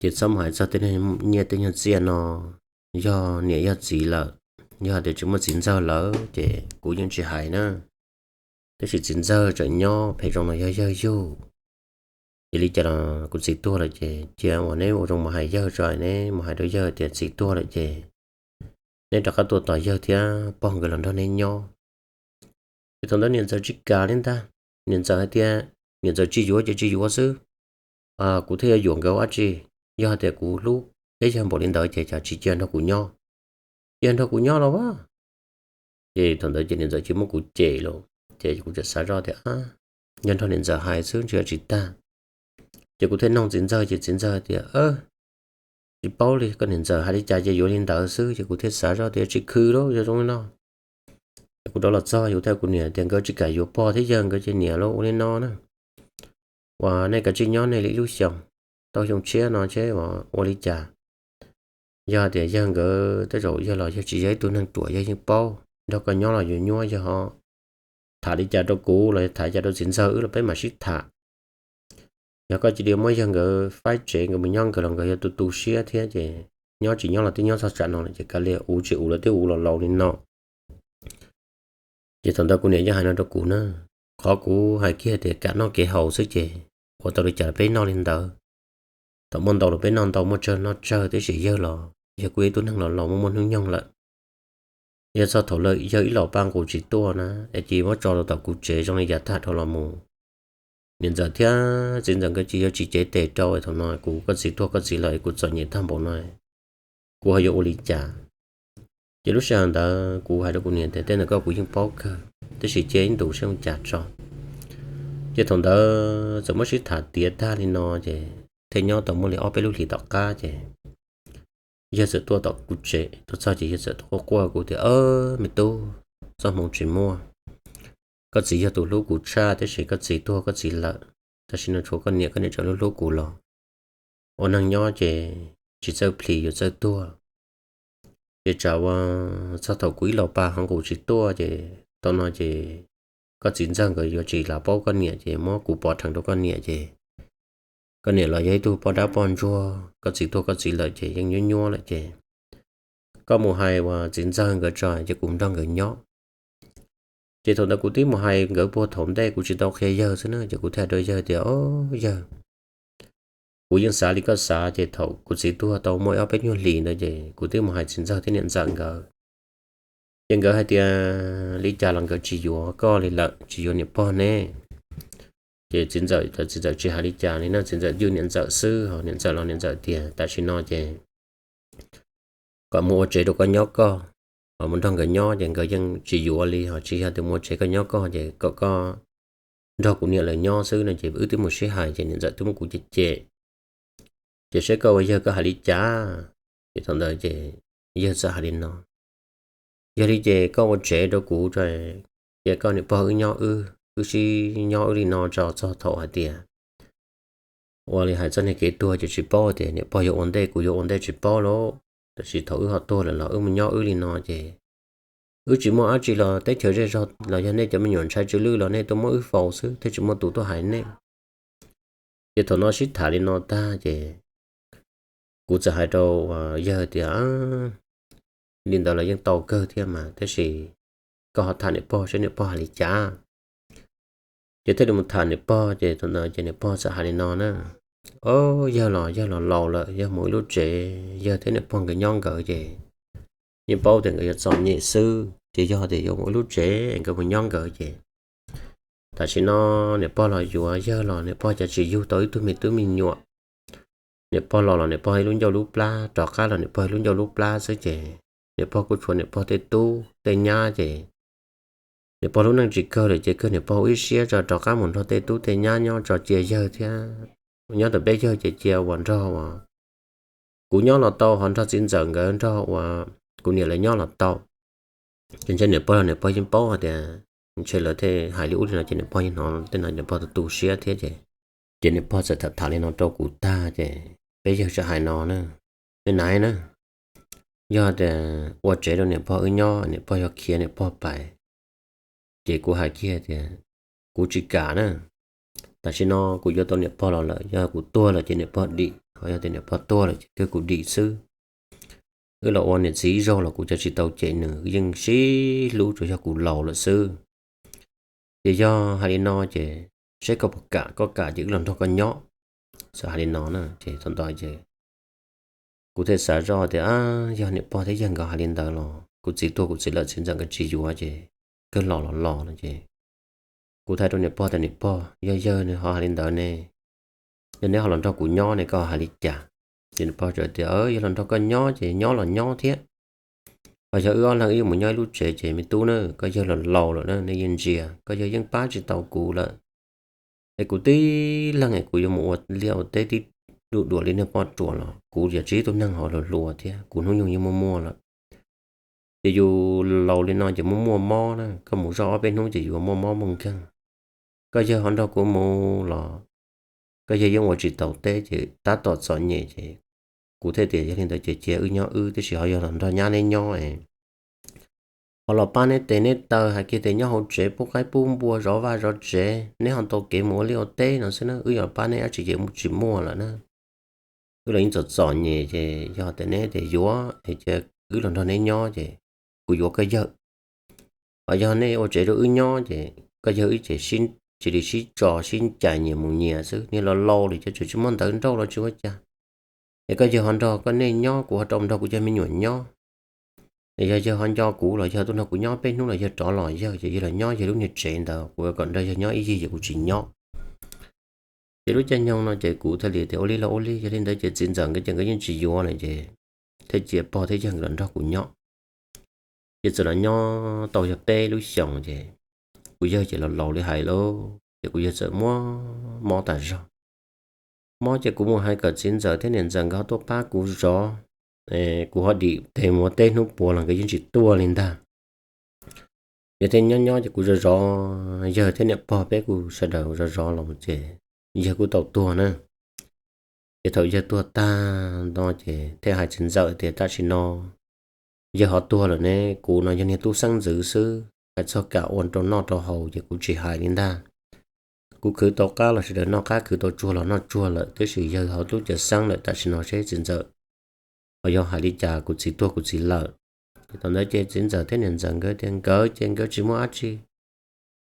Ces txhob mus hais txog tej nyiaj tej nyuag txiaj no, yog niam yog txiv lawm, Yog hais tias tsis muaj txiv ntxawg lawm ces kuv yeej tsis hais na. Tab sis txiv ntxawg tseem nyob phem zoo los yog yawg yug. Ces li cas los kuv txiv tuag lawm ces cia uas neb ua zoo mus hais yawg tso, neb mus hais rau yawg tias txiv tuag lawm ces neb rov qab tuaj tos yawg thiab pog nkawd los nrog neb nyob. Ces thaum ntawd niam ntxawm tsis kam li ntag. Niam ntxawm hais tias niam ntxawm tsis yuav ces tsis yuav xwb, kuv thiaj yuav yuam nkawd ua dab tsi? Yog hais tias kuv hlub peb yawg npaum li ntawd ces cas tsis cia nrog kuv nyob, cia nrog kuv nyob los as. Ces thaum ntawd ces niam ntxawm cia muab kuv cem lawm, ces kuv txawm xav zoj tias yog nrog niam ntxawm hais xwb ntshe yuav tsis tag. Ces kuv thiaj noog txiv ntxawg ces txiv ntxawg tias tsis paub li, koj niam ntxawm hais li cas ces yuav li ntawd xwb. Ces kuv thiaj xav zoj tias tsis khw lawm, yog zoo li no. Kuv rov los txog yus thiab kuv niam tias nkawd tsis kam yuav pog thiab yawg, nkawd ces niam lawv ua li no na, uas nej kav tsij nyob nej li ib lub xyoos, tau xyoo tshiab no seb ua li cas. Yog tias yawg nkawd tej zaum yawg los yawg tsis yog ib tug neeg ruam, yawg yeej paub, nrog koj nyob los yuav nyuaj, yawg ho tham li cas rau kuv los yog tham li cas rau txiv ntxawg wb los peb mam sib tham. Yog koj cia li muab yawg nkawd faib tsev nkawd mus nyob nkawd los nkawd yuav tu tu siab thiab ces nyob tsis nyob los twb nyob txog tsam no lawm ces kav liam, ua tsis ua los twb ua los laus li no. Ces thaum ntawd kuv niam yeej hais no rau kuv na, qhov kuv hais kiag tias kam noj kev haus xwb ces ua tau li cas los peb noj li ntawd. Thaum muaj ntau los peb noj ntau, muaj tsawg noj tsawg, tiam sis yawg los yawg kuj yog ib tug neeg los laus muaj muaj hnub nyoog lawm. Yog txog thaum lawm yawg ib los paj nqus tsis tuaj na, es cia muab tso rau tom kuv tsev zoo li yav tag dhau los mus. Niam ntxawm thiab txiv ntxawm nkawd cia yuav tsis cev tes rau, thaum no kuv, koj txiv tuag koj txiv lawm kuv txom nyem tag npaum no, kuv ho yuav ua li cas? Ces lub sij hawm ntawd kuv hais rau kuv niam tias tej ntawd koj kuv yeej paub kawg, tab sis cia ib ntus seb ua cas tso. Ces thaum ntawd txawm muab sib tham tiav tag li no ces thiaj nyob tau muaj li ob peb lub hlis tom qab ces yawg txawm tuaj tom kuv tsev, tuaj txog ces yawg txawm tuaj quaj quaj kuv tias, me tub, txoj hmoov tsis muaj. Koj txiv yog tus hlub kuv tshaj, tab sis koj txiv tuag koj txiv lawm, tam sim no tshuav koj niam, koj niam tseem hlub hlub kuv los ua neeg nyob ces tsis txawj plhis yuav txawj tuag. Ces tsam ua txog thaum kuv ib los paj nqus tsis tuaj ces tau no ces koj txiv ntxawg nkawd yuav tsis lam paub koj niam ces muab kuv pov rhees rau koj niam ces koj niam los yog ib tug poj dab poj ntsuag, koj txiv tuag koj txiv lawm ces yeej nyuab nyuab lawm ces koj mus hais uas txiv ntxawg nkawd tso ces kuv nrog nkawd nyob. Ces thaum ntawd kuv twb mus hais nkawd puag thaum ntej, kuv tsis tau qhia yawg xwb na, ces kuv thiaj hais rau yawg tias, o, yawg, kuv yeej xav li koj xav, ces thaum kuv txiv tuag tau muaj ob peb nyuag hlis ntawd ces kuv twb mus hais txiv ntxawg thiab niam ntxawm nkawd. Ces nkawd hais tias li cas los nkawd tsis yuav koj li lawm, tsis yuav niam pog ne. Ces txiv ntxawm, txiv ntxawm tsis hais li cas li na, txiv ntxawm ywj niam ntxawm xwb, ho niam ntxawm los niam ntxawm tias tam sim no ces kom mus ua tsev rau koj nyob koj, ho mus nrog nkawd nyob ces nkawd yeej tsis yuav li, ho tsis yog tias mus ua tsev koj nyob koj ces kom koj nrog kuv niam lawv nyob xwb no ces wb twb mus sib hais ces niam ntxawm twb muab kuv cem cem, ces seb koj ua yawg koj hais li cas. Ces thaum ntawd ces yawg txawm hais li no, yog li ces koj ua tsev rau kuv, cia koj niam pog wb nyob wb, wb sib nyob wb li no tso txog thaum hais tias ua li hais txoj niag kev tuag ces tsis paub tias niam pog yuav ua ntej kuv yuav ua ntej tsis paub lauj, tab sis thaum wb ho tuag lawm los wb mus nyob wb li no ces wb tsis muaj dab tsi los teb chaws zej zog los yog nej cov me nyuam ntshai tsw lwj los nej tuaj muab wb faus xwb thiaj tsis muaj tus tuaj hais nej. Ces thaum no sib tham li no tag ces kuv txawm hais rau yawg tias, li ntawd los yeej tau kawg thiab mas, tab sis koj ho tham niam pog seb niam pog hais li cas. Ces thiaj li mus tham niam pog ces thaum ntawd ces niam pog txawm hais li no na, o, yawg los yawg los laus lawm, yawg mus ib lub tsev, yawg thiab niam pog nkawd nyob nkawd ces yeej paub tias nkawd yuav txom nyem xwb, ces yog tias yuav mus ib lub tsev nkawd mus nyob nkawd ces tam sim no niam pog los yuav yawg los niam pog cas tsis yug tau ib tug me tub me nyuam. Niam pog los los niam pog ib lub ncauj lub plab, rov qab los niam pog ib lub ncauj lub plab xwb ces niam pog kuj tshuav niam pog tej tub tej nyab ces niam pog lub neej tsis kawg lawm ces kawg niam pog ua ib siab tso rov qab mus nrog tej tub tej nyab nyob tso cia yawg thiab nyob rau peb yawg ces cia uas nrog uas kuv nyob los tau, ho nrog txiv ntxawm nkawd nrog uas kuv niam lawv nyob los tau. Ces ntshe niam pog los niam pog yeej paub hais tias ntshe lawv thiaj hais li ub li no ces niam pog yeej hnov tej no niam pog tu tu siab thiab ces, ces niam pog txawm tham tham li no rau kuv tag ces peb yawg txawm hais no na, me naiv na, yog tias ua tsev rau niam pog wb nyob, niam pog yog khiav niam pog pais, ces kuv hais kiag tias kuv tsis kam na. Tam sim no kuv yuav tau niam pog los lawm, yog kuv tuag lawm ces niam pog dim, ho yog tias niam pog tuag lawm ces kawg kuv dim xwb. Wb los ua niam txiv ib zaug los kuv cov tsis tau cem nws, yeej sib hlub tsuas yog kuv laus lawm xwb. Ces yog hais li no ces seb koj puas kam, koj kam ces wb los nrog koj nyob. Txawm hais li no na ces thaum ntawd ces kuv thiaj xav zoj tias, yog niam pog thiab yawg nkawd hais li ntawd los kuv txiv tuag kuv txiv lawm, txiv ntxawm nkawd tsis yuav ces kawg los los los no ces kuv thiaj rau niam pog tias, niam pog, yog yawg nws ho hais li ntawd ne, yog neb ho los nrog kuv nyob ne koj hais li cas? Ces niam pog teb tias, yog los nrog koj nyob ces nyob los nyob thiab, ho yog wb ob leeg wb yuav mus nyob ib lub tsev ces me tub na, koj yawg los laus lawm na, nej yeej ntsia koj yawg yeej pab tsis tau kuv lawm. Es kuv tib leeg es kuv yuav mus ua liaj ua teb tib duj dua li niag poj ruam los kuv yog tsis ib tug neeg ho hluas hluas thiab, kuv hnub nyoog yeej muaj muaj lawm. Ces yus laus li no ces muaj muaj mob na, koj mus zoj ob peb hnub ces yuav muaj mob muaj nkeeg. Koj yawg ho nrog kuv mus los koj yawg yeej ua tsis taus teb ces tab tom txom nyem ces kuv thiaj tias, yog li ntawd ces cia wb nyob wb, tiam sis ho yog los nrog nyab neb nyob es ho los pab neb tes neb taw, hais kiag tias nyob hauv tsev pub qaib pub npua zov vaj zov tsev, neb ho tau kev mus ua liaj ua teb no xwb na, wb yuav pab neb dab tsi ces tsis muaj lawm na. Wb los yeej txom txom nyem ces yog tias neb tias yuav es cia wb los nrog neb nyob ces kuv yuav koj yawg. Ho yog nej ua tsev rau wb nyob ces koj yawg wb ces cia li sib tso sib cais nyias mus nyias xwb, niag los laus li ces tseem tsis muaj ntawv nrauj los tsis ua cas. Es koj yawg ho nrog koj nej nyob, kuv ho rau nrog kuv cov me nyuam nyob. Es yog yawg ho nco kuv los yawg tuaj nrog kuv nyob peb hnub los yawg rov los, yawg ces yawg los nyob yawg lub niag tsev ntawd, kuv kom nrog yawg nyob ib yig ces kuv tsis nyob. Ces lub caij nyoog no ces kuv thiaj li tias ua li los ua li, yog li ntawd ces txiv ntxawm nkawd ces nkawd yeej tsis yuav lawm ces thiaj cia pog thiab yawg nkawd los nrog kuv nyob. Ces txawm los nyob tau yog peb lub xyoos ces kuv yawg ces los laus li hais lauj, ces kuv yawg txawm muab mob tas zog. Mob ces kuv mus hais kom txiv ntxawm thiab niam ntxawm nkawd ho tuaj pab kuv zov, kuv ho dim tes mus ua teb hnub puav los nkawd yeej tsis tuaj li ntag. Yawg thiaj nyob nyob ces kuv zov zov, yawg thiab niam pog peb kuj sawv daws zov zov los ces yawg kuj tau tuag na. Ces thaum yawg tuag tag no ces thiaj hais txiv ntxawm tias tam sim no yawg ho tuag lawm ne, kuv no yog niag tub xeeb ntxwv xwb, hais txog kam ua rau noj rau haus ces kuv tsis hais li ntag. Kuv khwv tau qab los sawv daws noj qab, khwv tau tsuag los noj tsuag lawm, tab sis yawg ho tub cawv xeeb lawm, tam sim no seb txiv ntxawm ho yog hais li cas, kuv txiv tuag kuv txiv lawm. Ces thaum ntawd ces txiv ntxawm thiab niam ntxawm nkawd tias nkawd ces nkawd tsis muaj dab tsi,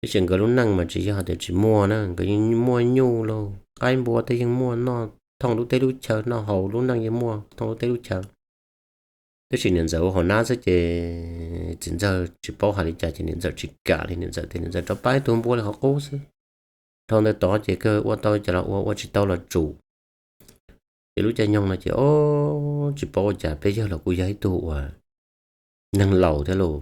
tab sis nkawd lub neej mas tsis yog tias tsis muaj na, nkawd yeej muaj nyuj lauj, qaib npua tej yeej muaj noj thooj lub teb lub chaw, noj haus lub neej yeej muaj thooj lub teb lub chaw. Tab sis niam ntxawm ua hauv nab xwb ces txiv ntxawm tsis paub hais li cas ces niam ntxawm tsis kam li, niam ntxawm tias niam ntxawm rov pab ib tug npua li qhov qub xwb. Dhau ntawd tod ces kawg ua tau cas los ua, ua tsis tau los tsum. Ces lub caij nyoog no ces o, tsis paub ua cas peb yawg los kuj yog ib tug uas neeg laus thiab lauj.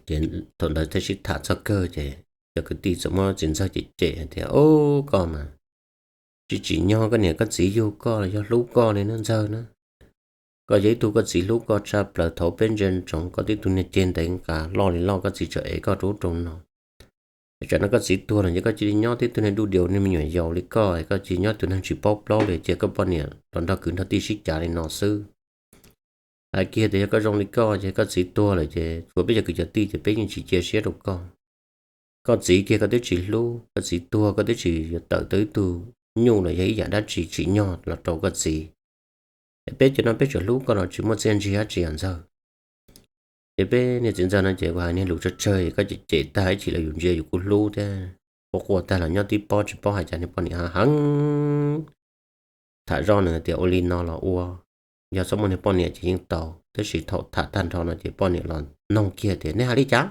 Ces thaum ntawd thiaj sib tham txog kawg ces cov kwv tij txawm muab txiv ntxawg cem cem hais tias, o, koj mas tsis tsim nyog koj niam koj txiv yug koj los yog hlub koj li na ntxawg na. Koj yog ib tug koj txiv hlub koj tshaj plaws, thaum peb ntsia ntsoov koj tib tug niag ceg ntev nqa loj li loj, koj txiv tseem ev koj rau ub rau no. Es tsam no koj txiv tuag los ces koj cia li nyob tib tug niag duj dias niag me nyuam yaus li koj, koj cia li nyob tus neeg tsis paub plaub li, cia koj poj niam los nrog kwv nrog tij sib cav li no xwb. Hais kiag tias yog koj zoo li koj ces koj txiv tuag lawm ces tshuav peb cov kwv cov tij ces peb yeej tsis cia siab rau koj. Koj txiv kiag koj twb tsis hlub, koj txiv tuag koj twb tsis yuav tawm tau ib tug nyuj los yog ib yam dab tsi tsim nyog los rau koj txiv. Es peb cov no peb tseem hlub koj los tsis muaj txiaj ntsig dab tsi os ntxawg. Ces peb niag txiv ntxawg no ces kuv hais niag lus tsawg tsawg koj cem cem tag ib chim los yus ntsia yus kuj hlub thiab. Quaj quaj tag los nyob tib pob tsis paub hais cas niag poj niam heev. Tham zoj nws tias ua li no los ua, yog txhob muaj niag poj niam ces yeej tau, tab sis thaum tham tag nrho no ces poj niam los noog kiag tias nej hais li cas?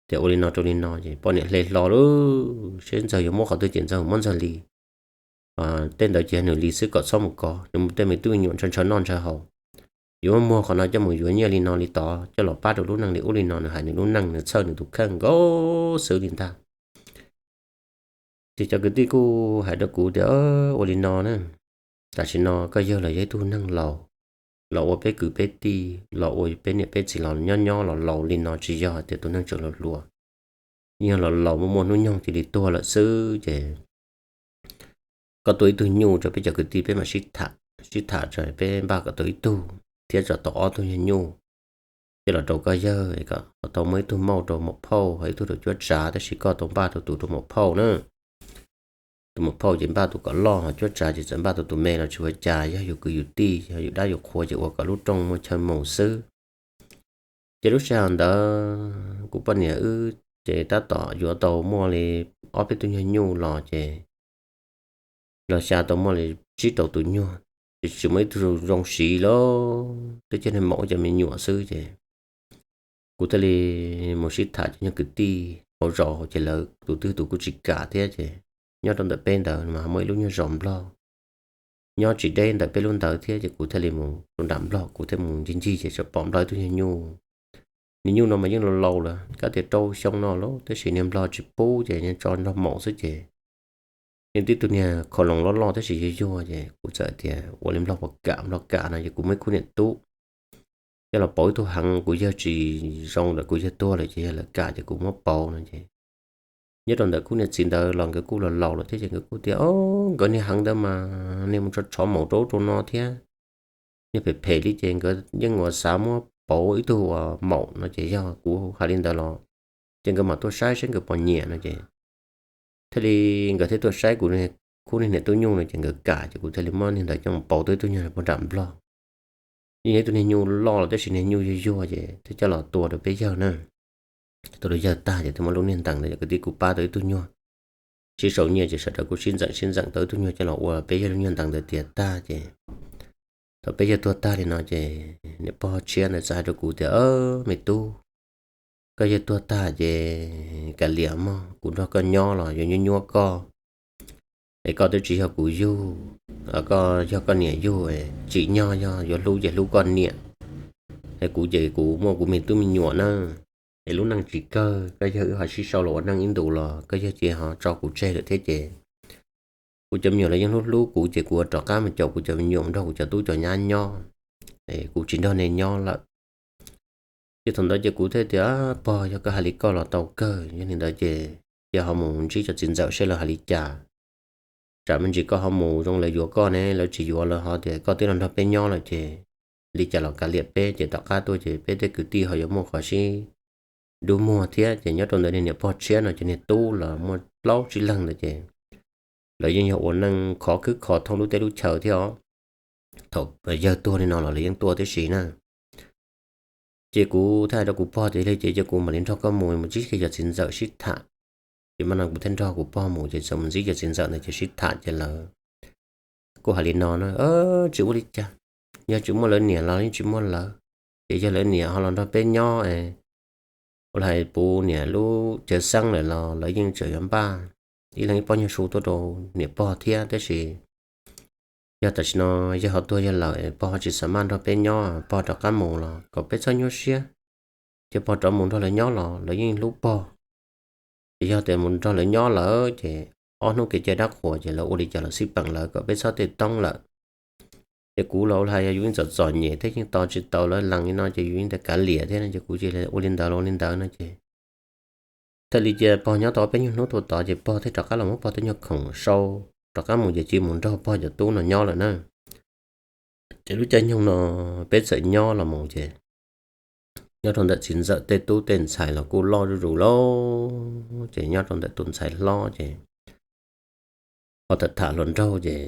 Tias ua li no rau li no ces poj niam hle hlo lauj, seb ntxawg yuav muab qhov twg ces ntxawg muab ntxawg li. Tej ntawd ces nws li xwb kom txhob mus kov, nws tej me tub me nyuam ntshaw ntshaw noj ntshaw haus. Yuav muab muag qhov no coj mus yuav nyiaj li no li tod coj los pab rau lub neej li ub li no, nws hais nws lub neej nws txhawj nws tus kheej nkaus xwb li ntag. Ces cov kwv tij kuj hais rau kuv tias ua li no na, tam sim no koj yawg los yog ib tug neeg laus, los ua peb kwv peb tij, los ua peb niam peb txiv los nyob nyob los laus li no tsis yog hais tias tus neeg tseem hluas hluas, yog los laus muaj muaj hnub nyoog cia li tuag lawm xwb ces koj tua ib tug nyuj rau peb cov kwv tij peb mam sib tham, sib tham tso peb npaj kom tau ib tug thiab tso tau ob tug nyuag nyuj coj los rau koj yawg, kom tau muaj ib tug mauj rau maum phauj, ho ib tug rau cuab tsav, tab sis koj tau npaj rau tus rau maum phauj na. tus muam phauj ces npaj tus kom loj, ho cuab tsav ces txawm npaj tus tus me los tsis ua cas, yog yus kwv yus tij, yog yus dab yus qhua ces ua kom lub rooj muaj chaw mus xwb. Ces lub sij hawm ntawd kuv poj niam wb ces tab tom yuav tau muaj li ob peb tug nyuag nyuj los ces los xya tau muaj li tsib rau tus nyuag, ces tsis muaj ib tug zoo siv li, twb coj niag maum cov me nyuam xwb ces kuv thiaj li mus sib tham cov nyuag kwv tij hauv zos ces lawv tus twg tus kuj tsis kam thiab ces nyob rau ntawm peb ntawd mas muaj ib lub nyuag zos nplog nyob tsis deb ntawm peb lub ntawd thiab ces kuv thiaj li mus rau nram nplog, kuv thiaj mus ncig ncig ces txawm pom nplog ib tug nyuag nyuj. Niag nyuj no mas yeej laus laus lawm, kab tias rau xyoo no lawm tab sis niag nplog tsis pub ces tso nrog maum xwb ces yeej tib tug niag khau loos loj loj tab sis yuag yuag ces kuv txawm tias ua li nplog puas kam, nplog kam no ces kuv muaj ib khub niam tub coj los pauv ib tug heev, kuv yawg tsis zoo lawm, kuv yawg tuag lawm ces yog lawv kam ces kuv muab pauv no ces nyob rau ntawm khub niam txiv ntawd los nkawd kuj laus laus lawm thiab ces nkawd kuj tias, o, nkawd niag heev ntawd mas niag mus tso tshov maum rau ub rau no thiab, niag phem phem li ces nkawd yeej ua xav muab pauv ib tug uas maum no ces yog kuv hais li ntawd los ces nkawd mam tuaj saib saib nkawd puas nyiam no ces thiaj li nkawd thiaj tuaj saib kuv khub niag niam tub nyuj no ces nkawd kam ces kuv thiaj li muab niag ntawd coj mus pauv tau ib tug nyuag puag nram nplog. Yeej yog ib tug niag nyuj loj los tab sis niag nyuj yuag yuag ces thiaj coj los tua rau peb yawg na. Tua rau yawg tag ces thiaj muab lub niag ntees ntawd ces kwv tij kuj pab tau ib tug nyuag sib sau nyiaj ces sawv daws kuj sib ntxeem sib ntxeem tau ib tug nyuag coj los ua peb yawg lub nyuag ntees ntawd tiav tag ces thaum peb yawg tuag tag li no ces niam pog tshiab ntawd txawm hais rau kuv tias, me tub, koj yawg tuag tag ces kav liam mog, kuv nrog koj nyob los yuav nyuab nyuab koj es koj twb tsis yog kuv yug, koj yog koj niam yug, tsim nyog yog yuav hlub ces hlub koj niam, es kuv ces kuv muaj kuv me tub me nyuam na. Es lub neej tsis kawg, koj yawg wb ho sib sau los ua neej ib ntus los koj yawg cia ho tso kuv tseg lawm thiab ces kuv cov me nyuam los yeej hlub hlub kuv ces kuv ua rov qab mus caum kuv cov me nyuam mus nrog kuv cov tub cov nyab nyob, kuv tsis nrog nej nyob lawm. Ces thaum ntawd ces kuv thiaj tias, pog, yog koj hais li koj los tau kawg, yog li ntawd ces cia ho mus ntsib cov txiv ntxawm seb lawv hais li cas. Tsam me ntsis koj ho mus zoo lawv yuav koj ne, lawv tsis yuav lawv ho tias koj twb los nrog peb nyob lawm ces li cas los kav liam peb ces tom qab tuaj ces peb tej kwv tij ho yuav muaj qhov sib dub muag thiab. Ces nyob rau ntawd niag niam pog tshiab no cov niag tub los muaj plaub tsib leeg ntawd ces lawv yeej yog ua neej khov khwb kho thoob lub teb lub chaw thiab os. Thaum yawg tuag li no los lawv yeej tuaj tib si na. Ces kuv thiaj hais rau kuv pog tias, yog li ces cia kuv mam li nrog koj mus mus ntsib kiag cov txiv ntxawm sib tham. Ces mas no kuv thiaj nrog kuv pog mus ces txawm mus ntsib cov txiv ntxawm ntawd ces sib tham ces lawv kuj hais li no na, tsis ua li cas, yog tsis muaj lawv niam los yeej tsis muaj lawv, ces yog lawv niam ho los nrog peb nyob es ua li hais puv niam lub cawv xeeb lawm los lawv yeej tseem yuav npaj ib leeg ib pob nyuag su tuaj rau niam pog thiab. Tab sis yog tam sim no yawg ho tuag yawg lawm, pog ho tsis xav maj nrog peb nyob, pog rov qab mus los kom peb txhob nyuaj siab, ces pog rov mus nrog lawv nyob los lawv yeej hlub pog. Ces yog tias mus nrog lawv nyob lawm ces ob hnub kev cai dab qhuas ces lawv ua li cas los xij peem lawv kom peb txhob tej toob lawm. Ces kuv los ua li hais yus yeej txom txom nyem thiab yeej tos tsis tau lawv lees li no ces yus yeej tias kav liam thiab no ces kuv cia li ua li ntawd los ua li ntawd no ces thiaj li cia pog nyob tau peb nyuag hnub tuaj tod ces pog thiaj rov qab los muab pog tej nyuag khoom sau rov qab mus ces cia mus nrog pog cov tub no nyob lawm na. Ces lub caij nyoog no peb txawm nyob los mus ces nyob rau ntawm txiv ntxawm tej tub tej ntxhais los kuj loj zuj zus lawm, ces nyob rau ntawm tus ntxhais hlob ces ho tham tham hluas nraug ces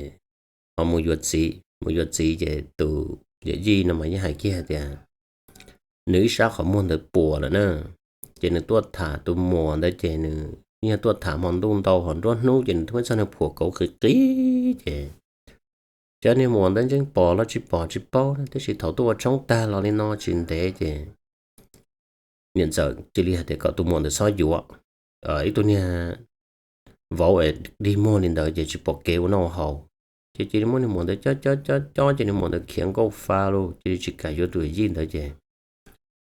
ho mus yuav txiv, mus yuav txiv ces tus yawm yij no mas yeej hais kiag tias nws ib sab qhov muag ntawd puas lawm na. Ces nws tuaj tham tus muam ntawd ces nws yeej tuaj tham hmo ntuj ntau hmo nruab hnub ces nws twb muab txog nws phuam kauv qis qis ces cov niag muam ntawd ntseeb pom los tsis pom tsis paub na, tab sis thaum tuaj ua tshoob tag los li no tsis ntev ces niam ntxawm cia li hais tias kom tus muam ntawd txhob yuav, ib tug niag vauv es dig muag li ntawd ces tsis pom kev ua noj ua haus. Ces cia li muab niag muam ntawd cob cob cob cob ces niag muam ntawd khiav nkauj fa lawm, cia li tsis kam yuav tus yij ntawd ces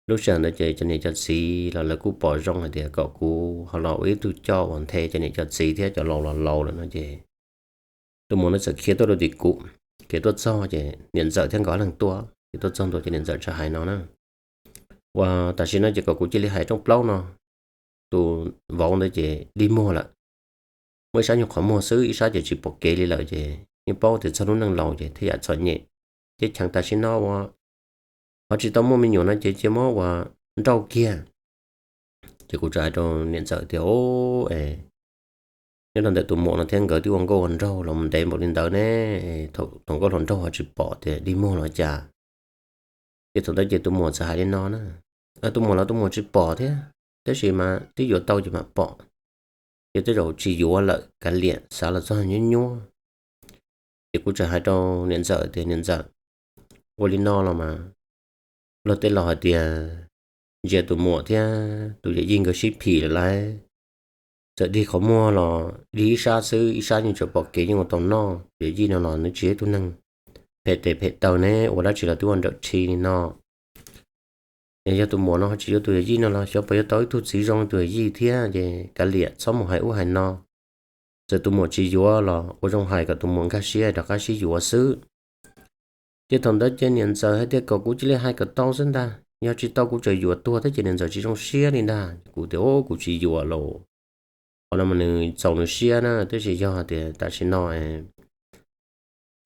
lub sij hawm ntawd ces cov niam cov txiv los lawv kuj pom zoo hais tias kom kuv ho los ua ib tug coj uas nthe cov niam cov txiv thiab, cov laus los laus lawm no ces tus muam ntawd txawm khiav tuaj rau tim kuv. Khiav tuaj txog ces niam ntxawm thiab nkawd ob leeg tuaj, khiav tuaj txog ntua ces niam ntxawm txawm hais no na, uas tam sim no ces kom kuv cia li hais rooj plaub no, tus vauv ntawd ces dig muag lawm, muaj ib sab nyuag qhov muag xwb, ib sab ces tsis pom kev li lawm ces yeej paub tias txog lub neej laus ces thiaj yam txom nyem. Ces cheem tam sim no uas ho tsis tau muaj me nyuam no ces cia muab uas nrauj kiag. Ces kuv txawm hais rau niam ntxawm tias, o, es nyob rau ntawm tus muam no thiab nkawd twb ua nkauj ua nraug los mus ntev npaum li ntawd ne, thaum tus nkauj hluas nraug ho tsis pom tias dig muag los cas. Ces thaum ntawd ces tus muam txawm hais li no na, tus muam los tus muam tsis pom thiab, tab sis mas twb yuav tau ces mam pom, ces tej zaum tsis yuav lawm, kav liam, xav los txog nyuaj nyuaj. Ces kuv txawm hais rau niam ntxawm tias, niam ntxawm, ua li no los mas luag tej laus hais tias ntsia tus muam thiab tus yawm yij nkawd sib phim lawm lauj, txawm dig qhov muag los dig ib sab xwb, ib sab yeej tseem pom kev yeej ua tau noj. Yawm yij no los nws tsis yog ib tug neeg phem tes phem taw ne, ua dab tsi los twb ua nrawm rhi li no. Yog tus muam no ho tsis yuav tus yawm yij no los xyov puas yuav tau ib tug txiv zoo tus yawm yij thiab, ces kav liam, txhob mus hais ub hais no. Txawm tus muam tsis yuav los ua zoo hais kom tus muam nkag siab rov qab sib yuav xwb. Ces thaum ntawd ces niam ntxawm hais tias kom kuv cia li hais kom tau xwb ntag, yog tsis tau kuv tseem yuav tuag thiab ces niam ntxawm tsis zoo siab li ntag. Kuv tias, kuv tsis yuav los. Qhov no mas nws txaus nws siab na, tab sis yog hais tias tam sim no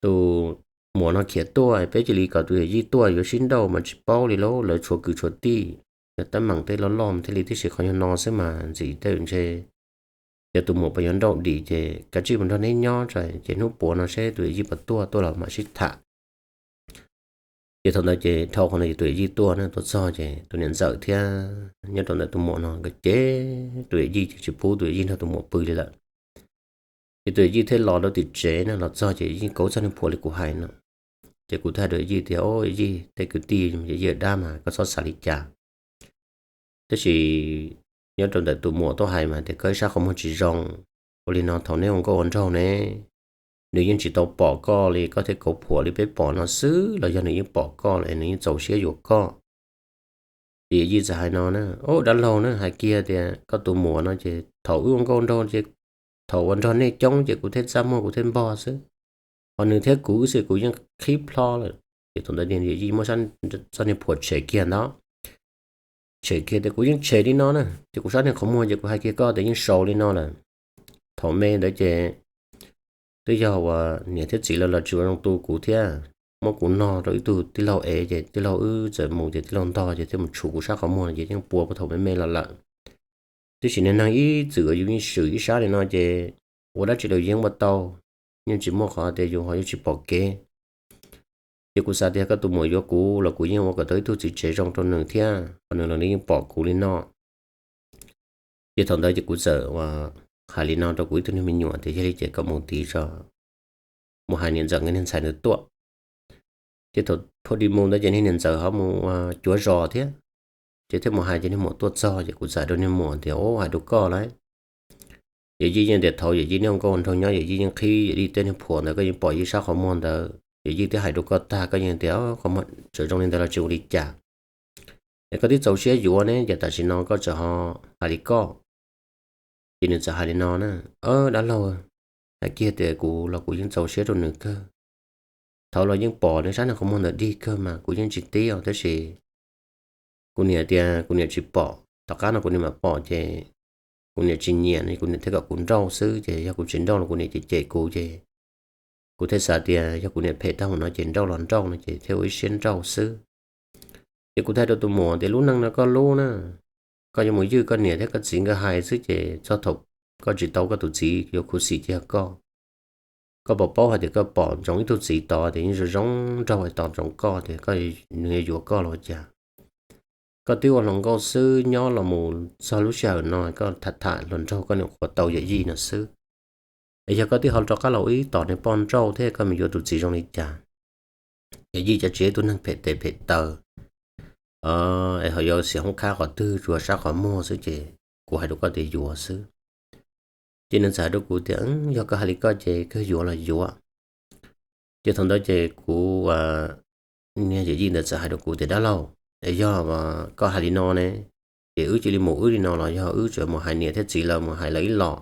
tus muam no khiav tuaj, peb cia li kom tus yawm yij tuaj yuav sib nrauj mas tsis paub li lauj, lawv tshuav kwv tshuav tij, yog teeb meem tej loj loj thiaj li tib si qhov nyuag no xwb mas ntxim tej ntshe, yog tus muam puas yuav nrauj dim ces kav tsij mus nrog neb nyob tso, ces hnub puav no seb tus yawm yij puas tuaj, tuaj los mam sib tham. Ces thaum ntawd ces dhau qhov no ces tus yawm yij tuaj na, tuaj txog ces tus niam ntxawm thiab nyob rau ntawm tus muam no nkawd cem tus yawm yij ces tsis pub tus yawm yij nrog tus muam pw li lawm. Ces tus yawm yij thiaj los rau tim tsev na, los txog ces yawm yij kauv txog niag phuam li kuv hais no. Ces kuv thiaj hais rau yawm yij tias, o yawm yij, tej kwv tij yawm yij dab mas koj txhob xav li cas. Tab sis nyob rau ntawm tus muam tuaj hais mas tias koj ib sab qhov muag tsis zoo, ua li no thaum neb ua nkauj ua nraug ne, nws yeej tsis tau pom koj li, koj thiaj kauv phuam li peb pom no xwb, los yog nws yeej pom koj lawm es nws yeej txaus siab yuav koj. Ces yawm yij txawm hais no na, o dab laug na, hais kiag tias koj tus muam no ces thaum wb ua nkauj nraug ces thaum uas nrog nej coob ces kuv thiaj txaj muag kuv thiaj npog xwb, ho nws thiab kuv wb xwb kuv yeej qhib plho lawm. Ces thaum ntawd yawm yij muab sab txoj niag phuam tshem kiag ntawd, tshem kiag tias kuv yeej tshem li no na, ces kuv sab niag qhov muag ces kuv hais kiag koj tias yeej sau li no lawm. Thaum me ntawd ces twb yog uas niam thiab txiv lawv los tsis ua zoo tu kuv thiab, muab kuv nog rau ib tug tij laug ev ces tij laug wb txawm mus ces tij laug ntog ces thiaj mus tshum kuv sab qhov muag no ces yeej puas puag thaum me me los lawm. Tiam sis niag neeg ib txwm uas yus yeej swm ib sab li no ces ua dab tsi los yeej ua tau, yeej tsis muaj qhov tias yus ho yuav tsis pom kev. Ces kuv xav tias koj tus muam yuav kuv los kuv yeej ua kom tau ib tug txiv tsev zoo rau nws thiab, ho nws los nws yeej pom kuv li no. Ces thaum ntawd ces kuv txawm hais li no rau kuv ib tug niag me nyuam tias yog li ces koj mus tid tso, mus hais niam ntxawm nkawd niag ntxhais ntawd tuaj. Ces thaum phua di mus ntawd ces niag niam ntxawm ho mus cuav zos thiab, ces thiaj mus hais ces niag muam tuaj txog ces kuv txawm hais rau niag muam tias, o hais rau koj lauj, yawm yij yeej tias thaum yawm yij neb ua nkauj nraug nyob yawm yij yeej qhib yawm yij tej niag phuam ntawd, koj yeej pom yawm yij sab qhov muag ntawd, yawm yij twb hais rau koj tag, koj yeej tias qhov muag tseem zoo li ntawd los tsis ua li cas. Es koj twb txaus siab yuav ne, ces tam sim no koj tseem ho hais li koj. Ces nws txawm hais li no na, dab laug, hais kiag tias kuv los kuv yeej txaus siab rau nws kawg. Thaum los yeej pom nws sab niag qhov muag ntawd dig kawg mas kuv yeej tsis tib os, tab sis kuv niam tias kuv niam tsis pom, tom qab no kuv niam mam pom ces kuv niam tsis nyiam no kuv niam thiaj kom kuv nrauj xwb, ces yog kuv tsis nrauj los kuv niam cem cem kuv ces kuv thiaj xav tias yog kuv niam phem tag mus no ces nrauj los nrauj no ces thiaj ua ib siab nrauj xwb. Ces kuv thiaj hais rau tus muam tias lub neej no koj lub na, koj yuav mus ywj koj niam thiab koj txiv nkawd hais xwb ces txog thaum koj tsis tau koj tus txiv yuav khuv xim ces yog koj. Koj puas paub hais tias koj pom ntsoov ib tug txiv tod tias yeej zoo zoo nraug tos ntsoov koj tias nws yuav yuav koj los ua cas? Koj twb ua hluas nkauj xwb nyob los mus txog lub sij hawm no koj tham tham hluas nraug koj niam qhuav tau yawm yij no xwb. Es yog koj twb ho rov qab los ua ib tom niag poj nrauj thiab koj mus yuav tus txiv zoo li cas? Yawm yij cov tsis yog ib tug neeg phem tes phem taw, es ho yuav xiam hoob khab qhov twg, tsuas sab qhov muag xwb ces kuv hais rau koj tias yuav xwb. Ces nws txawm hais rau kuv tias yog koj hais li koj ces kawg yuav los yuav. Ces thaum ntawd ces kuv, niag yawm yij ntawd txawm hais rau kuv tias dab laug, es yog koj hais li no ne, ces wb cia li mus wb li no los yog wb tseem mus hais niam thiab txiv lawv mus hais lawv ib los?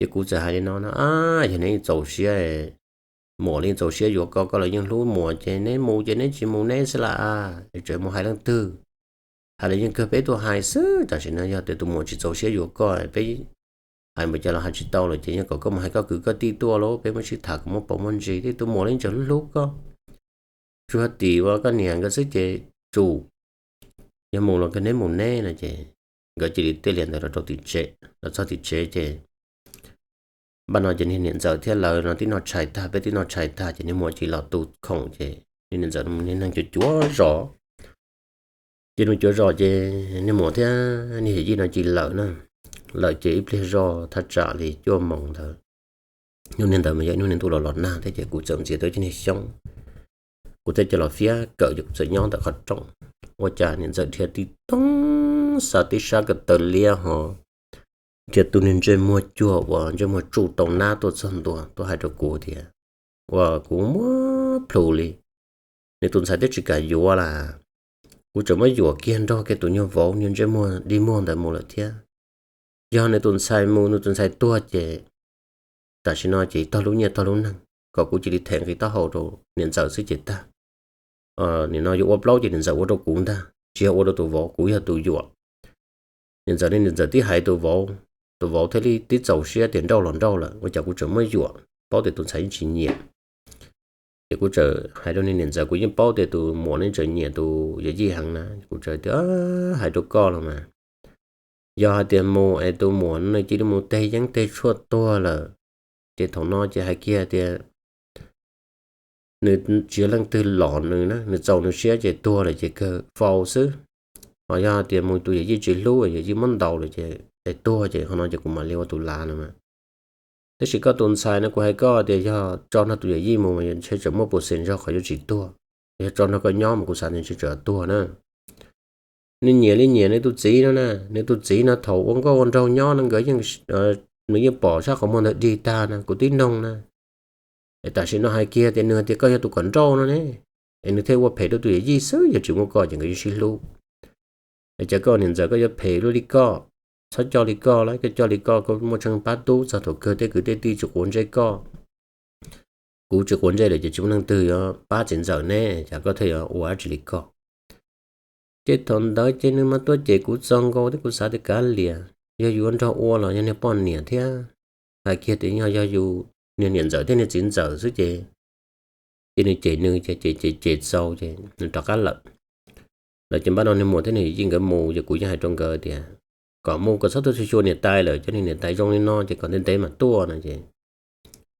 Ces kuv txawm hais li no na, ab yog neb txaus siab, muam li txaus siab yuav koj, koj los yeej hlub muam ces neb mus ces neb tsis mus neb xwb las, tseem mus hais leej twg? Hais los yeej kawg peb tuaj hais xwb, tam sim no yog tias tus muam tsis txaus siab yuav koj, peb hais npaum cas los hais tsis tau lawm ces yeej kom koj mus hais koj kwv koj tij tuaj lauj, peb muab sib tham kom muaj paus muaj ntsis, thiab tus muam li tseem hlub koj, tsuas tim uas koj niam nkawd xwb ces tsum, yog mus los kawg neb mus neb no ces nkawd cia li tij lias ntawd los rau tim tsev, los txog tim tsev ces Npaj no ces niag niam ntxawm thiab lawv no tib noj tshais tag, peb tib noj tshais tag ces niag muam cia li los tu khoom ces niag niam ntxawm niag neeg cuav cuav zos. Ces nws cuav zos ces niag muam thiab niag yawm yij no cia li lawm na. Lawm ces ib pliag zoj thaj tsam li cuaj moos ntawd, hnub niag ntawd mas yog hnub niag ntuj los los nag thiab ces kuv txawm ntxias tau ib niag xyoob. Kuv thiaj cia li los fiab kawm ces kuv txawm nyob ntawm qhov rooj. Ua cas niam ntxawm dhia tib toog xa tib sab ko taw liab ho dhia tu niag ntsej muag cuag uas ntsej muag tsuj tau nab tuaj txog ntua tuaj hais rau kuv tias, uas kuv muab plhus li, nws tus ntxhais twb tsis kam yuav las. Kuv tseem muab yuam kiag nrog kiag tus nyuag vauv niag ntsej muag dig muag ntawd mus lawm thiab. Yog nws tus ntxhais mus nws tus ntxhais tuag ces tam sim no ces tog lub nyiaj tog lub neeg, kom kuv cia li them nqi taub hau rau niam ntxawm xwb ces tag. Nim no yuav ua plaub ces niam ntxawm ua rau kuv ntag, tsis yog ua rau tus vauv, kuv yog tus yuam. Niam ntxawm ne, niam ntxawm tib hais tus vauv, tus vauv thiaj li tib txaus siab tias nrauj los nrauj lawm, ua cas kuv tseem muab yuam, paub tias tus ntxhais yeej tsis nyiam. Ces kuv txawm hais rau niag niam ntxawm, kuv yeej paub tias tus muam ne tseem nyiam tus yawm yij heev na, kuv txawm tias, hais rau koj los mas, yog hais tias mus es tus muam no nws cia li mus teg yeeb teg tshuaj tuag lawm, ces thaum no ces hais kiag tias nws tsis yog leej twg los nws na, nws txaus nws siab ces tuag lawm ces kawg faus xwb. Ho yog hais tias mus tus yawm yij tsis hlub, yawm yij muab ntaus lawm ces es tuag ces qhov no ces kuv mam li ua tus lav no mas. Tab sis koj tus ntxhais no kuv hais koj tias yog tso nrog tus yawm yij mus mas ntshe tseem muaj pus xes ntog qhov yuav tsis tuag, yog tso nrog koj nyob mas kuv xav tias ntshe tseem tuag na. Nws nyiam li nyiam nws tus txiv no na, nws tus txiv no thaum ua nkauj ua nraug nyob no nkawd yeej, nws yeej pom sab qhov muag ntawd dig tag na, kuv tib noog na. Es tam sim no hais kiag tias nws hais tias koj yog tus kom nrauj no ne, es nws thiaj ua phem rau tus yawm yij xwb, yog tsis muaj koj ces nkawd yeej sib hlub. Es cas koj niam ntxawm koj yuav phem luaj li koj, txhob coj li koj lauj, koj coj li koj koj muaj tsheej pab tub txog thaum kawg tej kwv tej tij tsis quav ntsej koj. Kuv tsis quav ntsej lawm ces tsis muaj leej twg yuav pab txiv ntxawm ne, cas koj thiaj yuav ua dab tsi li koj. Ces thaum ntawd ces nws mas tuaj cem kuv txaus nkaus thiab kuv xav tias kav liam, yog yus ua nrog ua los yog niag poj niam thiab, hais kiag tias yog, yog yus niag niam ntxawm thiab niag txiv ntxawm xwb ces, ces nws cem nws ces cem cem cem txaus ces nws rov qab lawm. Lawm ces npaj no niag muam thiab niag yij nkawd mus ces kuv yeej hais rau nkawd tias kom mus kom txhob tuaj xyuas xyuas niam tais lawm, cov niag niam tais zoo li no ces kom ntev ntev mam tuaj no ces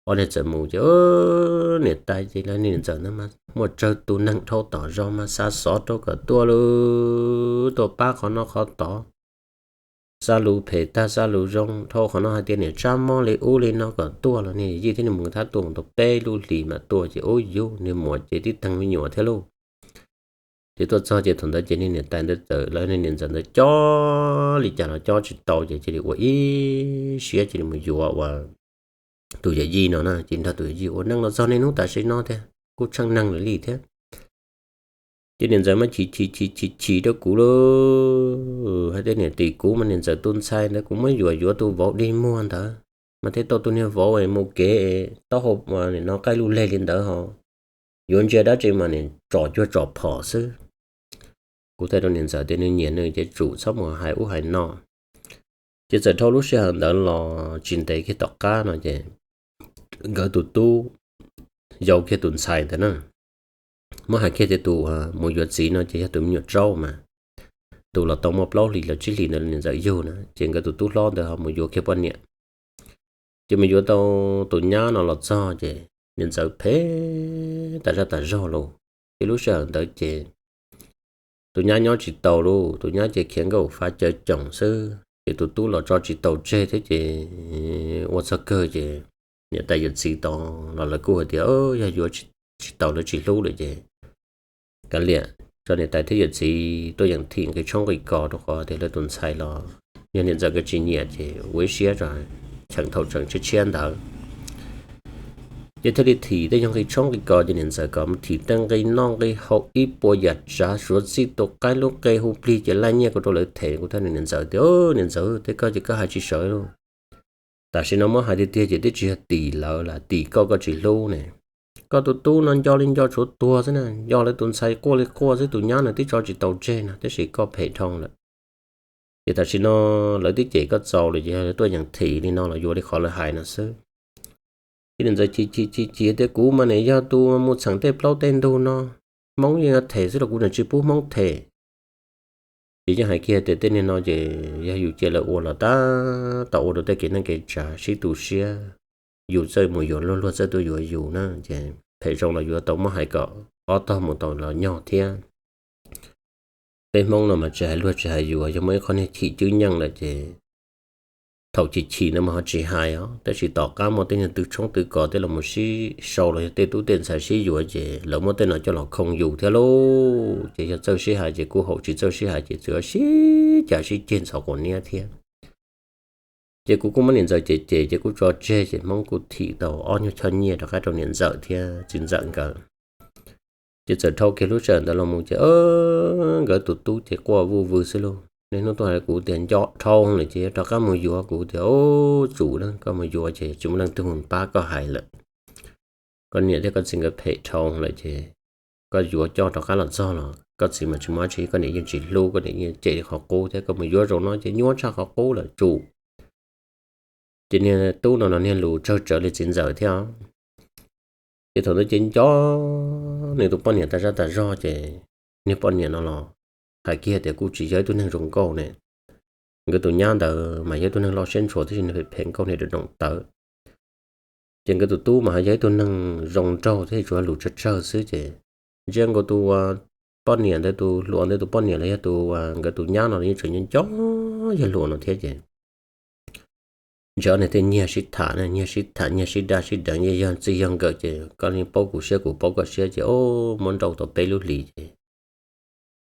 ob niag txawm mus ces niam tais ces lawv niag niam ntxawm ntawd mas muaj tsawg tus neeg dhau tom zos mas xa xov rau kom tuaj lauj, tuaj pab qhov no qhov tod, xa lus phem tag xa lus zoo, dhau qhov no hais tias niam tsab mob li ub li no kom tuaj los niag yij thiab niag muam thab tuaj mus tau peb lub hlis mam tuaj ces ub yug niag muam ces tib teeg me nyuam thiab lauj. Ces tuaj txog ces thaum ntawd ces niag niam tais ntawd txawm lawv niag niam ntxawm ntawd cob li cas los cob tsis tau ces cia li ua ib siab cia li mus yuav ua tus yawm yij no na, ces nrog tus yawm yij ua neej los txog niaj hnub tam sim no thiab kuj tsheej neeg lawm li thiab. Ces niam ntxawm mas chim chim chim chim chim rau kuv lauj, hais tias niam tim kuv mas niam ntxawm tus ntxhais ntawd kuv muab yuam yuav tus vauv dig muag ntawd mas thiaj tau tus niag vauv es mus kev taub hau no qaij luj leg li ntawd ho, yuav ntsia dab tsi mas niam tsom cuag tsom phom xwb. Kuv thiaj rau niam ntxawm tias nws nyiam nws ces tsum txhob mus hais ub hais no. Ces txawm dhau lub sij hawm ntawd los tsis ntev kiag tom qab no ces nkawd tus tub yau kiag tus ntxhais ntawd na, muab hais kiag tias tus mus yuav txiv no ces yog tus me nyuam tsaub mas, tus los tau muaj plaub hlis los tsib hlis ntawd niam ntxawm yug na ces nkawd tus tub hlob ntawd ho mus yuav kiag poj niam. Ces mus yuav tau tus nyab no los txog ces niam ntxawm phem tas zaj tas zog lauj. Ces lub sij hawm ntawd ces tus nyab nyob tsis tau lauj, tus nyab ces khiav nkauj fa cawv coom xwb ces tus tub los tso tsis tau tseg thiab ces ua txog kawg ces niam tais yawm txiv tod los lawv kuj hais tias yog yuav tsis tau lawv tsis hlub lawm ces kav liam, tso niam tais thiab yawm txiv tuaj yeem thim nqi tshoob nqi kos rau qhov tias lawv tus ntxhais los yog niam ntxawm nkawd tsis nyiam ces ua ib siab tso, cheem thaum tseem tshiab tshiab ntawd. Ces thiaj li thim tej yog nqi tshoob nqi kos ces niam ntxawm kom mus thim tej nqi noj nqi haus ib puas yam tsav, suav txij tus qaib lub qe hu plig ces laij nyiaj kuv rau lawv them. Kuv thiaj niam ntxawm tias, niam ntxawm, tej koj ces koj hais tsis sawv lauj. Tam sim no muab hais tiag tiag ces twb tsis yog tim lawv lawm, tim koj koj tsis hlub ne. Koj tus tub no nco li nco tshuav tuag xwb na, nco lawv tus ntxhais quaj li quaj xwb, tus nyab no twb tso tsis tau tseg no, tab sis koj phem dhau lawm. Ces tam sim no lawv twb cem koj txaus lawm ces yog lawv tuaj yeem thim li no los yuav li qhov lawv hais no xwb. Ces niam ntxawm chim chim chim chim tias kuv mas nim yog tus mus txheem tej plaub tej ntug no, hmoob yeej yuav them xwb los kuv nim tsis pub hmoob them. Ces yeej hais kiag tias tej niag no ces yog yus cia lawv ua los tab tom ua rau tej kev neej kev tsav sib tu siab. yus txawj mus yuav luag, luag txawj tuaj yuav yus na, ces phem zoo los yuav tau muab hais kom ob tog mus tau los nyog thiab. Peb Hmoob no mas tsis hais luag tsis hais yus, yog muaj ib qho niag chim cwb nyeej lawm ces thaum chim chim no mas ho tsis hais os, tab sis tom qab muaj tej niag tw tshoob tw kos tej los mus sib sau los yog tej tub tej ntxhais sib yuav ces lawv muab tej no coj los khoo yus thiab lauj. Ces yog txawj sib hais ces kuj haum, tsis txawj sib hais ces txawm sib cav sib ceg ntxhov quav niab thiab. Ces kuv kuj muab niam ntxawm cem cem ces kuj tso tseg ces Hmoob kuj thim tau ob nyuag choj nyiaj rov qab rau niam ntxawm thiab txiv ntxawm nkawd. Ces txawm dhau kiag lub sij hawm ntawd los mus ces nkawd tus tub ces quaj vuj vwg xwb lauj. Niaj hnub tuaj hais kuv tias nco dhau lawm ces yuav rov qab mus yuav, kuv tias ub tsum na, koj mus yuav ces tsis muaj leej twg mus pab koj hais lawm. Koj niam thiab koj txiv nkawd phem dhau lawm ces koj yuav coj rov qab los txog los koj txiv mas tsis muaj dab tsi, koj niam yeej tsis hlub, koj niam yeej cem li qhov qub thiab, koj mus yuav zaum no ces nyuaj tshaj qhov qub lawm tsum. Ces niag tub no no niag lus tsawg tsawv li txiv ntxawm thiab. Ces thaum ntawd ces nco nws tus poj niam tas zaj tas zog ces niag poj niam no los hais kiag tias kuj tsis yog ib tug neeg zoo nkauj ne. Nkawd tus nyab ntawd mas yog ib tug neeg loj siab ntshua tab sis nws phem phem nkauj niag doom doom tawv. Ces nkawd tus tub mas ho yog ib tug neeg zoo nraug thiab tsuas lus tsawg tsawg xwb ces ntsia nkawd tus poj niam ntawd, tus hluas ntawd tus poj niam los yog tus nkawd tus nyab no los yeej tseem nco nco yawg hluas no thiab ces ntshe ob niag thiaj nyiag sib tham, nyiag sib tham, nyiag sib daj sib deev, yog txij yog nkawm ces koj yeej paub kuv siab kuv paub koj siab ces o, muab nrauj tau peb lub hlis ces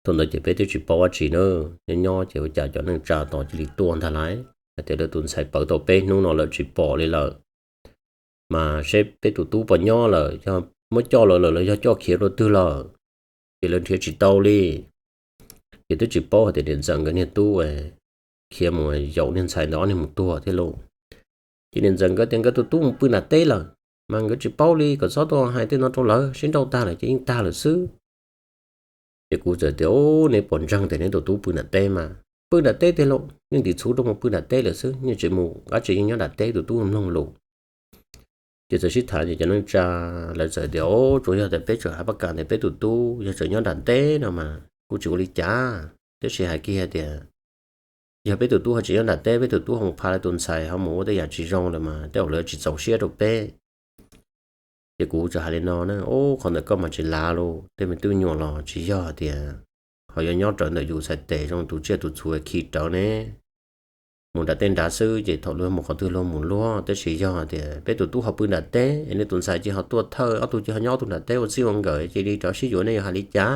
thaum ntawd ces peb twb tsis paub dab tsi na. Nyob nyob ces ua cas cov neej tsa tod cia li tuaj ntag lauj, hais tias lawv tus ntxhais pawv tau peb hnub no lawm tsis pom li lawm, mas seb peb tus tub puas nyob lawm, yog muab coj lawm lawm los yog coj khiav rau twg lawm, ces lawv nrhiav tsis tau li. Ces twb tsis paub hais tias niam ntxawm nkawd niag tub khiav mus yaum niag ntxhais ntawd ob niag mus tuag thiab lauj. Ces niam ntxawm nkawd tias nkawd tus tub mus pw nram teb lawm, mas nkawd tsis paub li, kom txhob tuaj hais tej no rau lawv, sib nrauj tag lawm ces yeej tag lawm xwb. Ces kuv txawm tias, Ub, neb puas ntseeg tias neb tus tub pw nram teb mas? Pw nram teb tiag lauj, yeej ntim txhuv rau mus pw nram teb lawm xwb, yeej tsis mus dab tsi, yeej nyob nram teb, tus tub mloog lus. Ces txawm sib tham ces cov neej tsa lawv txawm tias, Ub, tsuas yog tias peb tseem hais pab kas tias peb tus tub yog tseem nyob nram teb no mas kuj tsis ua li cas, tab sis hais kiag tias yog peb tus tub ho tsis nyob nram teb, peb tus tub ho pha lawv tus ntxhais ho mus ua tej yam tsis zoo lawm mas tej zaum lawv tsis txaus siab rau peb. Ces kuv txawm hais li no na, Ub, qhov ntawm koj mas tsis lav lauj, tej me tub nyuam los tsis yog tias ho yuav nyob rawv ntawm yus txhais tes zoo tus tsiaj tus txhu khi rawv ne, mus nram tej nrad xwb ces thaum luag mus qhov twg luag mus luag, tab sis yog tias peb tus tub ho pw nram teb es nej tus ntxhais cia ho tuaj thawj, ob tug cia ho nyob ob tug nram teb ua txij ua nkawm, cia li rov sib yuav nej yuav hais li cas?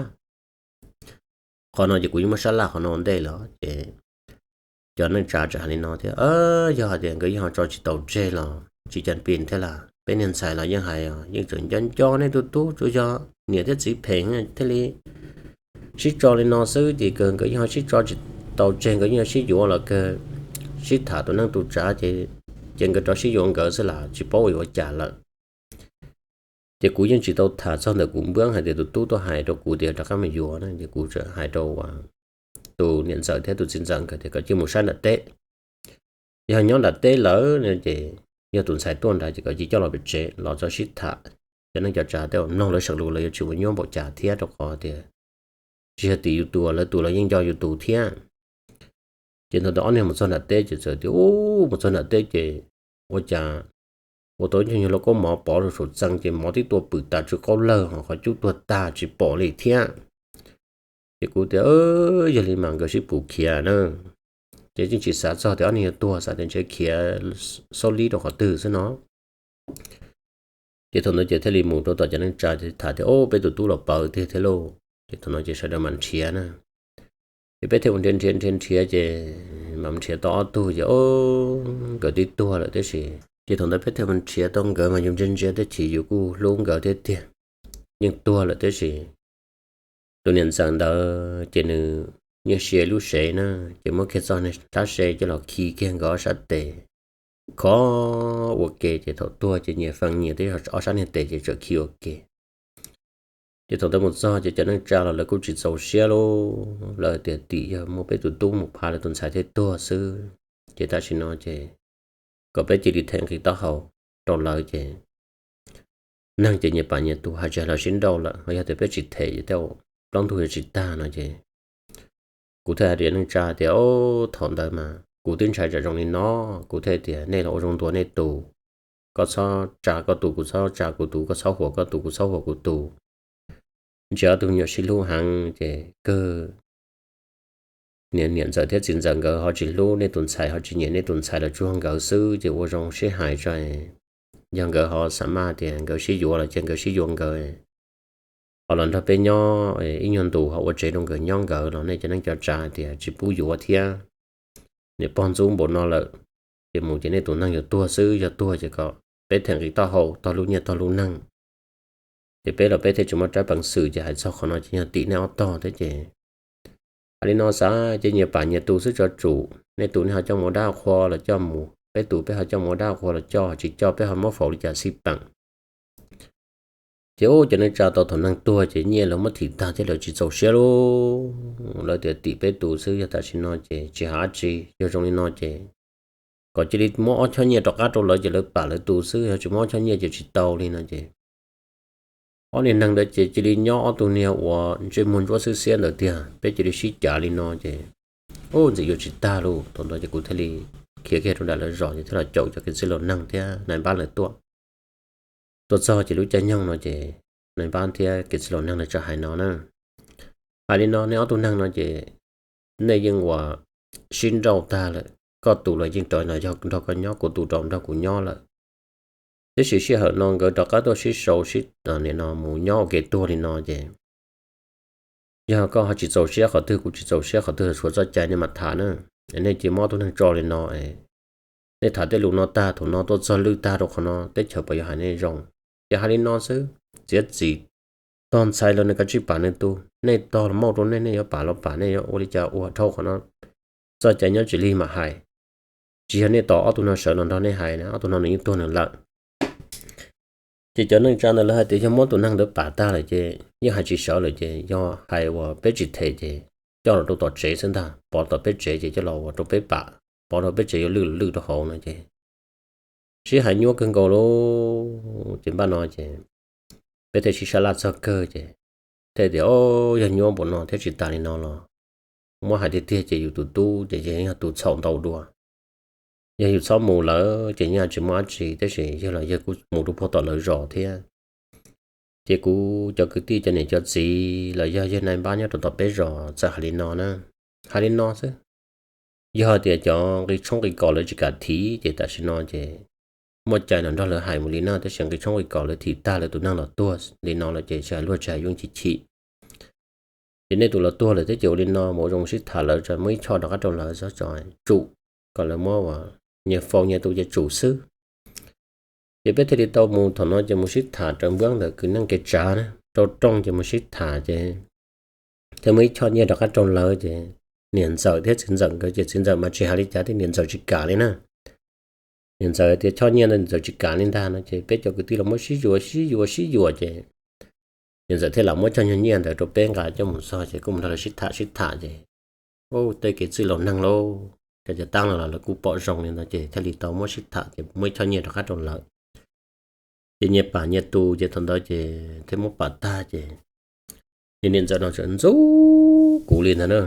Qhov no ces kuv yeej muab sab laj qhov no ua ntej lawm ces cov neej tsa txawm hais li no thiab, Yog hais tias nkawd yeej ho tso tsis tau tseg los tsis cas pis thiab las, peb niag ntxhais los yeej hais, yeej tseem nco nco nej tus tub, tsuas yog niam thiab txiv phem thiaj li sib tso li no xwb, ces nkawd yeej ho sib tso tsis tau tseg, nkawd yeej ho sib yuav los kawg, sib tham tus neej tus tsav ces, ces nkawd rov sib yuav nkawd xwb las, tsis paub ua yuav cas lawm. Ces kuv yeej tsis tau tham txog ntawm kuv npab hais tias tus tub tuaj hais rau kuv tias rov qab mus yuav na, ces kuv txawm hais rau tus niam ntxawm thiab tus txiv ntxawm nkawd tias kom cia mus saib nram teb. Yog nyob nram teb lawm no ces yog tus ntxhais tuaj nrad ces kom cia coj los pem tsev los txog sib tham. Cov neej cov tsav tej uas mloog lawv seem lus lawv yuav tsis ua nyuaj npaum cas thiab, rau qhov tias tsis yog tim yus tus, lawv tus los yeej nco yus tus thiab. Ces thaum ntawd ob niag mus txog nram teb ces txawm tias, Ub, mus txog nram teb ces ua cas ua tau ib nyuag lauj kaub mov pov rau saum txee ces mov twb tuaj pwm tas tsw qaub lawg, ho qhov cub tuag tag tsis pom li thiab. Ces kuv tias, Yog li mas nkawd sib pus khiav na. Ces yeej tsis xav txog tias ob niag yuav tuag, xav tias ntshe khiav xaub lib rau qhov twg xwb no. Ces thaum ntawd ces thiaj li mus rau tom cov neej tsa tham tias, Ob, peb tus tub los pawv tiag thiab lauj. Ces thaum no ces sawv daws mam nrhiav na. Ces peb thiaj mus nrhiav nrhiav nrhiav nrhiav ces mam nrhiav tau ob tug ces, Ob, nkawd twb tuag lawm tib si. Ces thaum ntawd peb thiaj mus nrhiav tau nkawd mas yus ntsia ntsia tej chim yus kuj hlub nkawd thiab tiag, yeej tuag lawm tib si. Tus niam ntxawm ntawd ces nws nyiaj sia lub sev na, ces muab kiag txoj hlab sev coj los khi kiag nkawd ob sab tes, khov ua ke ces thaum tuag ces nyias fee nyias tib, ob sab niag tes ces txawm khi ua ke. Ces thaum ntawd mus txog ces cov neej tsa los lawv kuj tsis txaus siab lauj, lawv tias tim yog muaj peb tus tub mus pha lawv tus ntxhais thiaj tuag xwb. Ces tam sim no ces kom peb cia li them nqi taub hau rau lawv ces neeg ces nyias pam nyias tuag, hais tsis hais los sib nrauj lawm, ho yog tias peb tsis them ces tej plaub ntug yuav tsis tag no ces kuv thiaj hais rau neej tsa tias, Ob, thaum ntawd mas kuv twb ntshai tsam zoo li no, kuv thiaj tias nej los ua zoo ntuas nej tus, koj txhob tsa koj tus, kuv txhob tsa kuv tus, koj txhob huam koj tus, kuv txhob huam kuv tus. Ntshe ob tug me nyuam sib hlub heev ces kawg, niam ntxawm thiab txiv ntxawm nkawd ho tsis hlub nej tus ntxhais, ho tsis nyiam nej tus ntxhais los tsuag nkawd xwb ces ua zoo sib hais tso. Yog nkawd ho xam maj tias nkawd sib yuav los cia nkawd sib yuav nkawd, ho los nrog peb nyob ib nyuag ntus ho ua tsev rau nkawd nyob nkawd los nej cov neej cov tsav tias tsis pub yuav thiab. Niam pog ntxub npaum no lawm, ces mus ces nej tus neeg yuav tuag xwb, yog tuag ces kom peb them nqi taub hau tog lub nyiaj tog lub neeg, ces peb los peb thiaj tsis muaj rab peev xwm. Ces hais txog qhov no ces yog tim nej ob tog thiab ces hais li no xav ces nyias pam nyias tu xwb tso tsum, nej tus nej ho coj mus ua dab qhua los coj mus, peb tus peb ho coj mus ua dab qhua los coj, tsis coj peb ho muab faus li cas xij peem. Ces ua cov neej tsa tau thaum neeg tuag ces nyiaj lawv muab thim tag thiab lawv tsis txaus siab lauj, lawv tias tim peb tus xwb, yog tam sim no ces tsis hais dab tsi, yog zoo li no ces kom cia li muab ob choj nyiaj rov qab rau lawv ces lawv pam lawv tus xwb, yog tsis muab ob choj nyiaj ces tsis tau li no ces ob niag neeg ntawd ces cia li nyob ob tug niag uas ntsej muag ntsuab xwb xiab ntawd tiag, peb cia li sib cav li no ces ub ntxim yuav tsis tag lauj. Thaum ntawd ces kuv thiaj li khiav kiag rau nram lawv zos ces thiaj los caum cov kev txwj laus neeg thiab nais npab lawv tuaj. Tuaj txog ces lub caij nyoog no ces nais npab thiab kev txwj laus neeg lawv txawm hais no na, hais li no nej ob tug neeg no ces nej yeej ua sib nrauj tag lawm, koj tus los yeej rov los yog nrog koj nyob, kuv tus rov nrog kuv nyob lawm. Tiam sis sij hawm no nkawd rov qab tuaj sib sau sib, nim no mus nyob ua ke tuag li no ces yog koj ho tsis txaus siab qhov twg, kuv tsis txaus siab qhov twg los tshuav txoj cai nej mam tham na. Nej cia muab ob tug neeg tso li no, nej tham tej lus no tag thaum no tuaj txog lwj tag rau qhov no teb chaws puas yuav hais nej zoo? Ces hais li no xwb, txiav txim tog ntxhais los nws kav tsij pam nws tus, nej tog los muaj rau nej, nej yuav pam los pam, nej yuav ua li cas ua, dhau qhov no txoj cai nyob tsis lig mam hais. Tsis yog nej tos ob tug no sawv los nrog nej hais na, ob tug no nws yeej tuag nws lawm. Ces cov neej tsa ntawd lawv hais tias yog muab tus neeg ntawd pam tag lawm ces yeej hais tsis sawv lawm ces yog hais uas peb tsis them ces coj los rau tom tsev xwb ntag, pov tom peb tsev ces coj los ua rau peb pam, pov rau peb tsev yuav lwj lwj rau hauv no ces sib hais nyuaj kawg nkaus lauj. Ces npaj no ces peb thiaj sib sab laj txog kawg ces thiaj tias, o, yog nyuaj npaum no thiab tsis tas li no los muab hais tiag tiag ces yus tus tub ces yog tus txhaum ntau dua. Yog yus txhob mus lawm ces yeej tsis muaj dab tsi, tab sis yawg los yawg kuj mus rau puag tom lawv zos thiab. Ces kuv cov kwv tij cov niam cov txiv los yog yawg nais npab nyob rau tom peb zos txawm hais li no na, hais li no xwb. Yog tias cov nqi tshoob nqi kos lawv tsis kam thim ces tam sim no ces muaj cai los nrog lawv hais mus li na, tab sis nqi tshoob nqi kos lawv thim tag lawv tus neeg los tuag li no lawm ces sawv daws luag tsis hais yuav tsis chim. Ces nej tus los tuag lawm thiab ces ua li no mus ua zoo sib tham lawv tso, muab ib choj rov qab rau lawv tso, tsum kom lawv muab ua nyias faus nyias tus ces tsum xwb. Ces peb thiaj li tau mus, thaum no ces mus sib tham raws npuab ntawm kwv neej kev tsav na, rau rooj ces mus sib tham ces thiaj muab ib choj nyiaj rov qab rau lawv ces niam ntxawm thiab txiv ntxawm nkawd ces txiv ntxawm mas tsis hais li cas thiab, niam ntxawm tsis kam li na. Niam ntxawm tias choj nyiaj ntawd niam ntxawm tsis kam li ntag no ces peb cov kwv tij los muab sib yuav sib yuav sib yuav ces niam ntxawm thiaj lam muab choj nyuag nyiaj ntawd rau peb nqa coj mus txog ces kuj mus nrog lawv sib tham sib tham ces, u, tej kev txwj laus neeg lauj, cov cov tab no los lawv kuj pom zoo li ntawd ces thiaj li tau muab sib tham ces muab ib choj nyiaj rov qab rau lawv. Ces nyias pam nyias tus ces thaum ntawd ces thiaj muab pam tag ces niam ntxawm no txawm ntxub kuv li ntag na,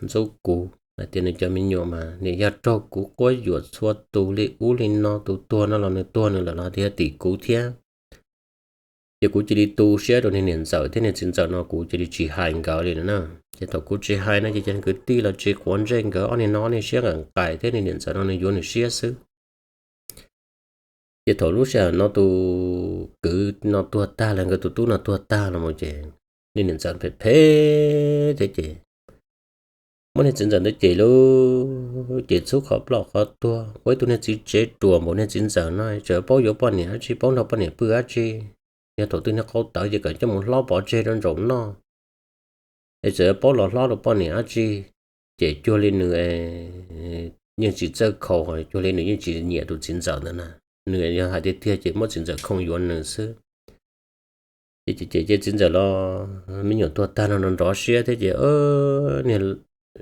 ntxub kuv hais tias nws cov me nyuam mas nws yog raug kuv quab yuam txhua tus li ub li no, tus tuag no los nws tuag nws lawm los tias yog tim kuv thiab. Ces kuv cia li tu siab rau niag niam ntxawm thiab niag txiv ntxawm no kuv cia li tsis hais nkawd li na. Ces thaum kuv tsis hais no ces cov kwv tij los tsis quav ntsej, nkawd ob niag no ob niag siab nqaim nqaim thiab niag niam ntxawm no nws yuav nws siab xwb. Ces thaum lub sij hawm no tus kwv no tuag tag los nkawd tus tub no tuag tag los mus ces niag niam ntxawm phem phem thiab ces muab niag txiv ntxawm ntawd cem lauj, cem txhub qhov ploj qhov tuag, ua ib tug niag txiv tsev ruam npaum niag txiv ntxawm no tseem paub yuav poj niam dab tsi, paub nrog poj niam pw dab tsi. Yog thaum twg niag qau tawv ces kom coj mus hlob pov tseg rau ntsaum noj, es txawm paub los hlob rau poj niam dab tsi. Ces cuag li nws yeej tsis txawj khaus, cuag li nws yeej tsis nyiam tus txiv ntxawm ntawd na. Nws yog hais tiag tiag ces muab txiv ntxawm khooj yuav nws xwb. Ces ces ces txiv ntxawm los me nyuam tuag tag no nrov siab thiab ces niag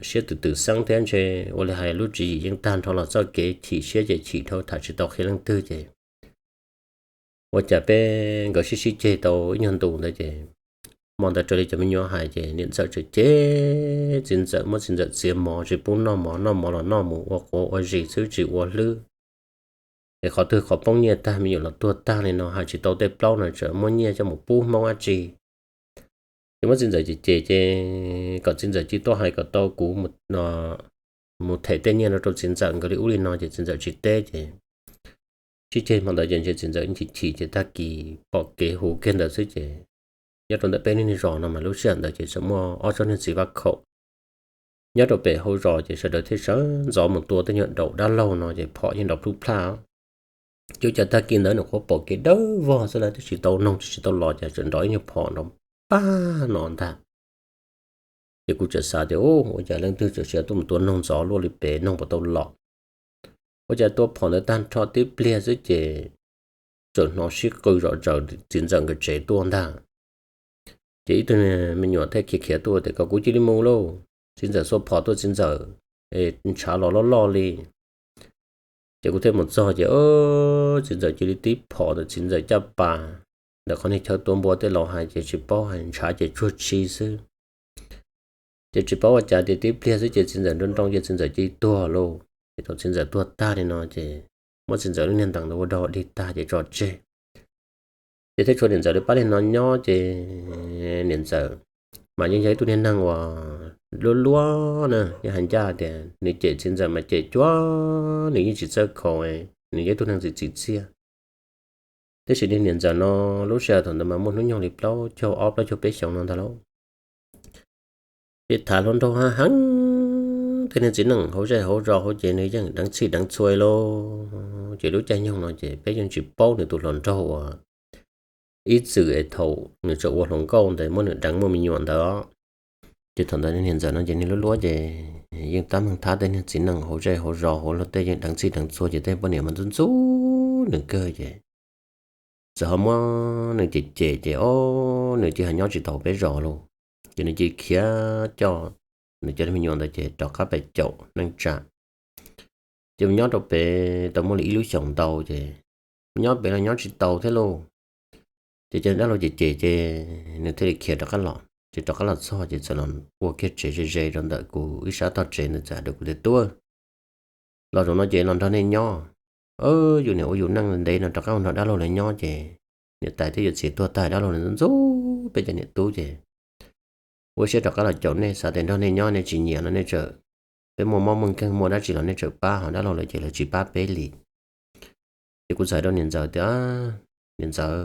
siab twm twm xeeb thiab ntshe ua li hais lub tswv yim yeej tag nrho los txoj kev chim siab ces chim dhau tham tsis tau qhia leej twg ces ua cas peb nkawd sib sib ceg tau ib nyuag ntu ntawd ces hmo ntawd raws li cov me nyuam hais ces niam ntxawm tseem cem txiv ntxawm, muab txiv ntxawm txiav mov tsis pub noj mov, noj mov los noj mus ua quav ua zis xwb tsis ua hlwb. es qhov twg qhov poob nyiaj tag, me nyuam los tuag tag li no, hais tsis tau tej plaub no, tseem muab nyiaj coj mus pub Hmoob dab tsi. Ces muab txiv ntxawm cem cem ces kom txiv ntxawm cia li tuaj hais kom tau kuv mus them tej nyiaj no rau txiv ntxawm nkawd li ub li no, ces txiv ntxawm tsis teb ces sib ceg hmo ntawd ces ntshe txiv ntxawm chim chim ces tag kis pom kev huv kiag ntawd xwb ces nyob rau ntawm peb niag zos no mas lub sij hawm ntawd ces tseem muaj ob tsob niag txiv vaj khaum nyob rau pem hauv zos ces sawv daws thiaj sawv ntxov mus tua tej nyuag daum dab laug no ces phom yeej nrov plub plaj. Ces ua cas tag kis ntawd nyuam qhuav pom kev dawb vog xwb lawv twb tsis tau noog tsis tau los ces tseem nrov ib nyuag phom nrov paj no ntag. Ces kuv txawm xav tias, u, ua cas leej twg txawm sia tuaj mus tua noog ntxov luaj li pem, noog puas tau los. Ua cas tua phom ntawd tag nrho tib pliag xwb ces txawm hnov sib qw zom zaws txiv ntxawm nkawd tsev tuaj ntag. Ces ib tug me nyuam thiaj khiav khiav tuaj tias kom kuv cia li mus lauj, txiv ntxawm xuas phom tuaj txiv ntxawm, es ntshav los loj loj li. Ces kuv thiaj mus txog ces txiv ntxawm cia li tib phom ntawm txiv ntxawm caj pas, ntawm qhov niag chaw tua npua tej laus hais ces tsis paub hais, ntshav ces tsuag tshi xwb. Ces tsis paub ua cas tias tib pliag xwb ces txiv ntxawm nroo nroo ces txiv ntxawm cia li tuag lauj. Ces thaum txiv ntxawm tuag tag li no ces muab txiv ntxawm lub niag ntees ntawd ua dog dig tag ces tso tseg. Ces thiaj tshuav niam ntxawm li pab niag no nyob ces niam ntxawm mas yeej yog ib tug niag neeg uas luaj luaj na, yeej hais ncaj tias nws cem txiv ntxawm mas cem cuag nws yeej tsis txawj khaus, nws yog ib tug neeg txim txim txiaj. Tiam sis niag niam ntxawm no lub sij hawm thaum ntawd mas muaj hnub nyoog li plaub caug ob plaub caug peb xyoos no ntag lauj. Ces tham hluas nraug heev heev, tej niag txiv neej hauv zej hauv zos hauv ces nws yeej deev txhij deev txhua lauj. Ces lub caij nyoog no ces peb yeej tsis paub nws tus hluas nraug uas ib txwm es thaum nws tseem ua hluas nkauj ntawd muab nws deev muaj me nyuam ntawd. Ces thaum ntawd niag niam ntxawm no ces niag luaj luaj ces yeej tab meeg thab tej niag txiv neej hauv zej hauv zos hauv luag tej yeej deev txhij deev txhua ces tej poj niam mas ntxub ntxub nws kawg ces txawm ho muab nws cem cem ces ob nws cia li nyob tsis tau peb zos lauj. Ces nws cia li khiav coj nws cov me nyuam ntawd ces rov qab pem caum neej tsa. Ces mus nyob rau pem tau muaj li ib lub xyoos ntau ces mus nyob pem los nyob tsis tau thiab lauj. Ces cov dab laug cem cem ces nws thiaj li khiav rov qab los. Ces rov qab los txog ces txawm los ua kiag tsev ze ze rau ntawm kuv ib sab tog tsev ntawd, txawm hais rau kuv tias, Tub, los zaum no ces los nrog nej nyob. Yus niam ua yus neej ntev no rov qab mus nrog dab laug lawv nyob ces niam tais thiab yawm txiv tuag tag, dab laug lawv ntxub ntxub peb cov niam tub ces ua siab rov qab los caum nej, xav tias nrog nej nyob nej tsis nyiam no nej txawm, peb muaj mob muaj nkeeg muaj dab tsi los nej txawm pab, ho dab laug lawv ces lawv tsis pab peb li. Ces kuv txawm hais rau niam ntxawm tias, Niam ntxawm,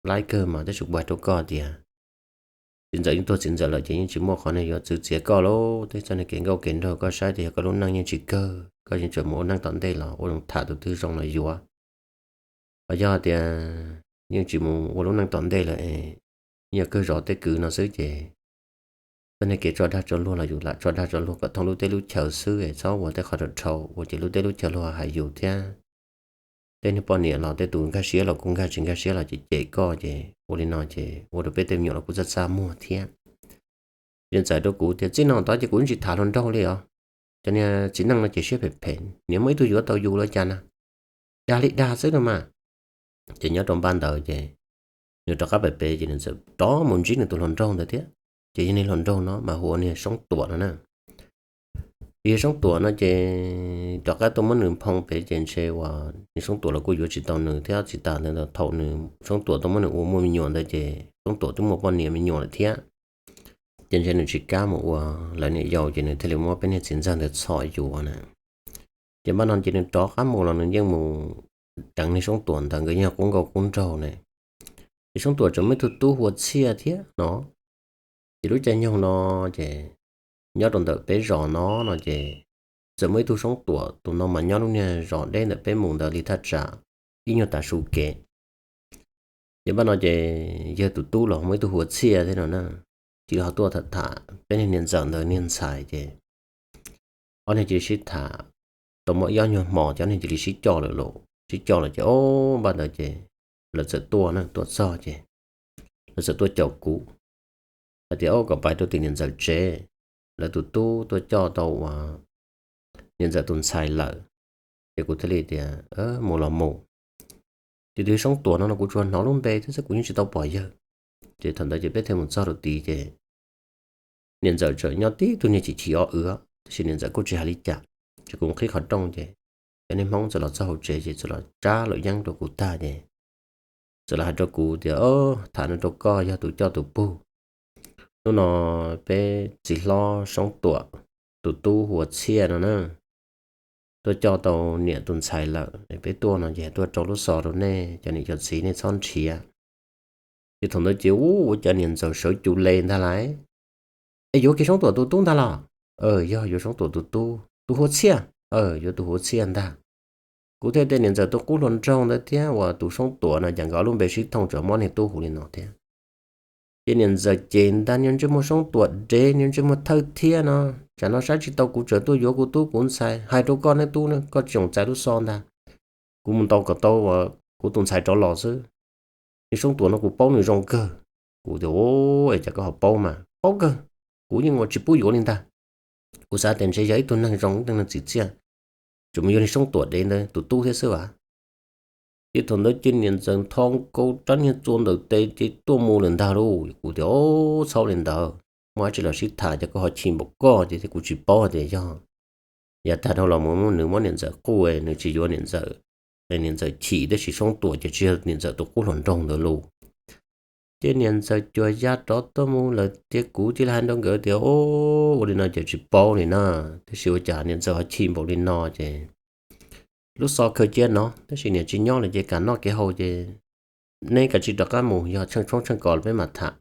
laib kawg mas tab sis kuv hais rau koj tias txiv ntxawm yeej tuag txiv ntxawm lawm ces yeej tsis muaj qhov niag yuav txwv txiav koj lauj. Tej txoj niag kev nkauj kev nraug koj saib tias yog koj lub neej yeej tsis kawg, koj yeej tseem mus ua neej tom ntej los ua zoo tham tus twg zoo los yuav. Ho yog tias yeej tsis mus ua lub neej tom ntej lawm es yog kawg zov tej kwv no xwb ces txoj niag kev tso dag tso luag los yus lam tso dag tso luag kom thooj lub teb lub chaw xwb es txhob ua tej qhov rau dhau ua ces lub teb lub chaw luag hais yus thiab tej niag poj niam los tej tus nkag siab los kuj nkag, tsis nkag siab los ces cem koj ces ua li no ces ua rau peb tej me nyuam los kuj txaj txaj muag thiab. Ces txawm hais rau kuv tias, Txij no tod ces kuv yeej tsis tham hluas nraug li os. Cov niag txiv neej no ces siab phem phem, niam muaj ib tug yuav tau yus los cas na, dag li dag xwb no mas. Ces nyob rau npaj ntawd ces nws rov qab pem pem ces nws txawm rov mus ntsib nws tus hluas nraug ntawd thiab. Ces yog niag hluas nraug no mas hu ua niag Soob Tuam no na. Yog Soob Tuam no ces rov qab tuaj muab nws nphoo pem ces ntshe uas niag Soob Tuam los kuj yuav tsis tau nws thiab. Tsis tas ntawd thaum nws Soob Tuam tuaj muab nws ua muaj me nyuam ntawd ces Soob Tuam twb muaj poj niam me nyuam lawm thiab. Ces ntshe nws tsis kam mus ua lawv niam yau ces nws thiaj li muab peb niag txiv ntxawg ntawd txhom yuav na. Ces npaj no ces nws rov qab mus los nws yeej mus deev niag Soob Tuam ntawd, nkawd yog qub nkauj qub nraug ne. Ces Soob Tuam tseem muaj ib tug tub hu ua Txhiaj thiab no. Ces lub caij nyoog no ces nyob rau ntawm peb zos no no ces txawm muaj ib tug Soob Tuam tus no mas nyob lub niag zos deb ntawm peb mus ntawd li thaj tsam ib nyuag tav su kev. Ces npaj no ces yawg tus tub los muaj ib tug hu ua Txhiaj thiab no na. Cia li ho tuaj tham tham peb niag niam ntxawm ntawd niag ntxhais ces ob niag cia li sib tham tau muaj ib ob nyuag hmo ces ob niag cia li sib coj lawm lauj. Sib coj lawm ces ob npaj ntawd ces lawv txawm tuaj na, tuaj txog ces lawv txawm tuaj caum kuv hais tias, Au, kom pais rau tim niam ntxawm tsev, lawv tus tub tuaj coj tau uas niam ntxawm tus ntxhais lawm. Ces kuv thiaj li tias, Mus los mus. Ces tus Soob Tuam no no kuv tsuas hnov lub npe thiab xwb, kuv yeej tsis tau pom yawg. Ces thaum ntawd ces peb thiaj mus txog rau tid ces niam ntxawm tseem nyob tib tug niag chim chim o w, tab sis niam ntxawm kuj tsis hais li cas. Ces kuv qhib qhov rooj ces Cov niag Hmoob txawm los txog hauv tsev ces txawm los tsab luam yeeb rau kuv tag ces txawm los hais rau kuv tias, Tham no rau koj, yog tus coj tus pug. Hnub no peb txiv hlob Soob Tuam tus tub hu ua Txhiaj no na, tuaj coj tau niam tus ntxhais lawm, peb tuaj no ces tuaj rau lub xov rau nej cov niam cov txiv, nej txhob nrhiav. Ces thaum ntawd ces ua cas niam ntxawm sawv cuv le ntag lauj. Es yuav kiag Soob Tuam tus tub ntag los? Yog, yuav Soob Tuam tus tub. Tus hu ua Txhiaj? Yuav tus hu ua Txhiaj ntag. Kuv thiaj tias niam ntxawm tus qub hluas nraug ntawd thiab, uas tus Soob Tuam no cas nkawd ob lub npe sib thooj tseem muab niag tub hu li no thiab. Ces niam ntxawm ces ntag, niag ntsej muag Soob Tuam dev, niag ntsej muag Thawj Thiab no, tsam no saib tsis tau kuv, tseem tuaj yuav kuv tub kuv ntxhais. Hais rau koj, neb tub, koj tsis txhob txais lub xov ntag, kuv mus ntaus kom tau kuv tus ntxhais rov los xwb. Niag Soob Tuam no kuv paub nws zoo kawg. Kuv tias, Es cas koj ho paub mas? Paub kawg, kuv yeej ua tsis pub yuav li ntag. Kuv xav tias ntshe yog ib tug neeg zoo, ib tug neeg tsim txiaj, tseem mus yuav niag Soob Tuam dev ntawd tus tub thiab xwb as. Ces thaum ntawd ces niam ntxawm ntho nkaus rab niag txua ntawm tes ces tuaj mus lawm ntag lauj. Kuv tias, Txhob li ntawd, muaj dab tsi los sib tham, ces koj ho chim npaum koj ces thiab, kuv tsis paub tias yog yav tag dhau los mus nws muab niam ntxawm quj, nws tsis yuav niam ntxawm, niam ntxawm chim, tab sis Soob Tuam ces tsis yog niam ntxawm tus qub hluas nraug ntawd lauj. Ces niam ntxawm cuas ya rov tuaj mus lawm tiag, kuv thiaj li hais rau nkawd tias, Ua li no ces tsis paub li na, tab sis ua cas niam ntxawm ho chim npaum li no ces lub xov khaws cia no, tab sis niam tsis nyob lawm ces kam noj kev haus ces neb kav tsij rov qab mus, yog tsheej tshoob tsheej kos los peb mam tham.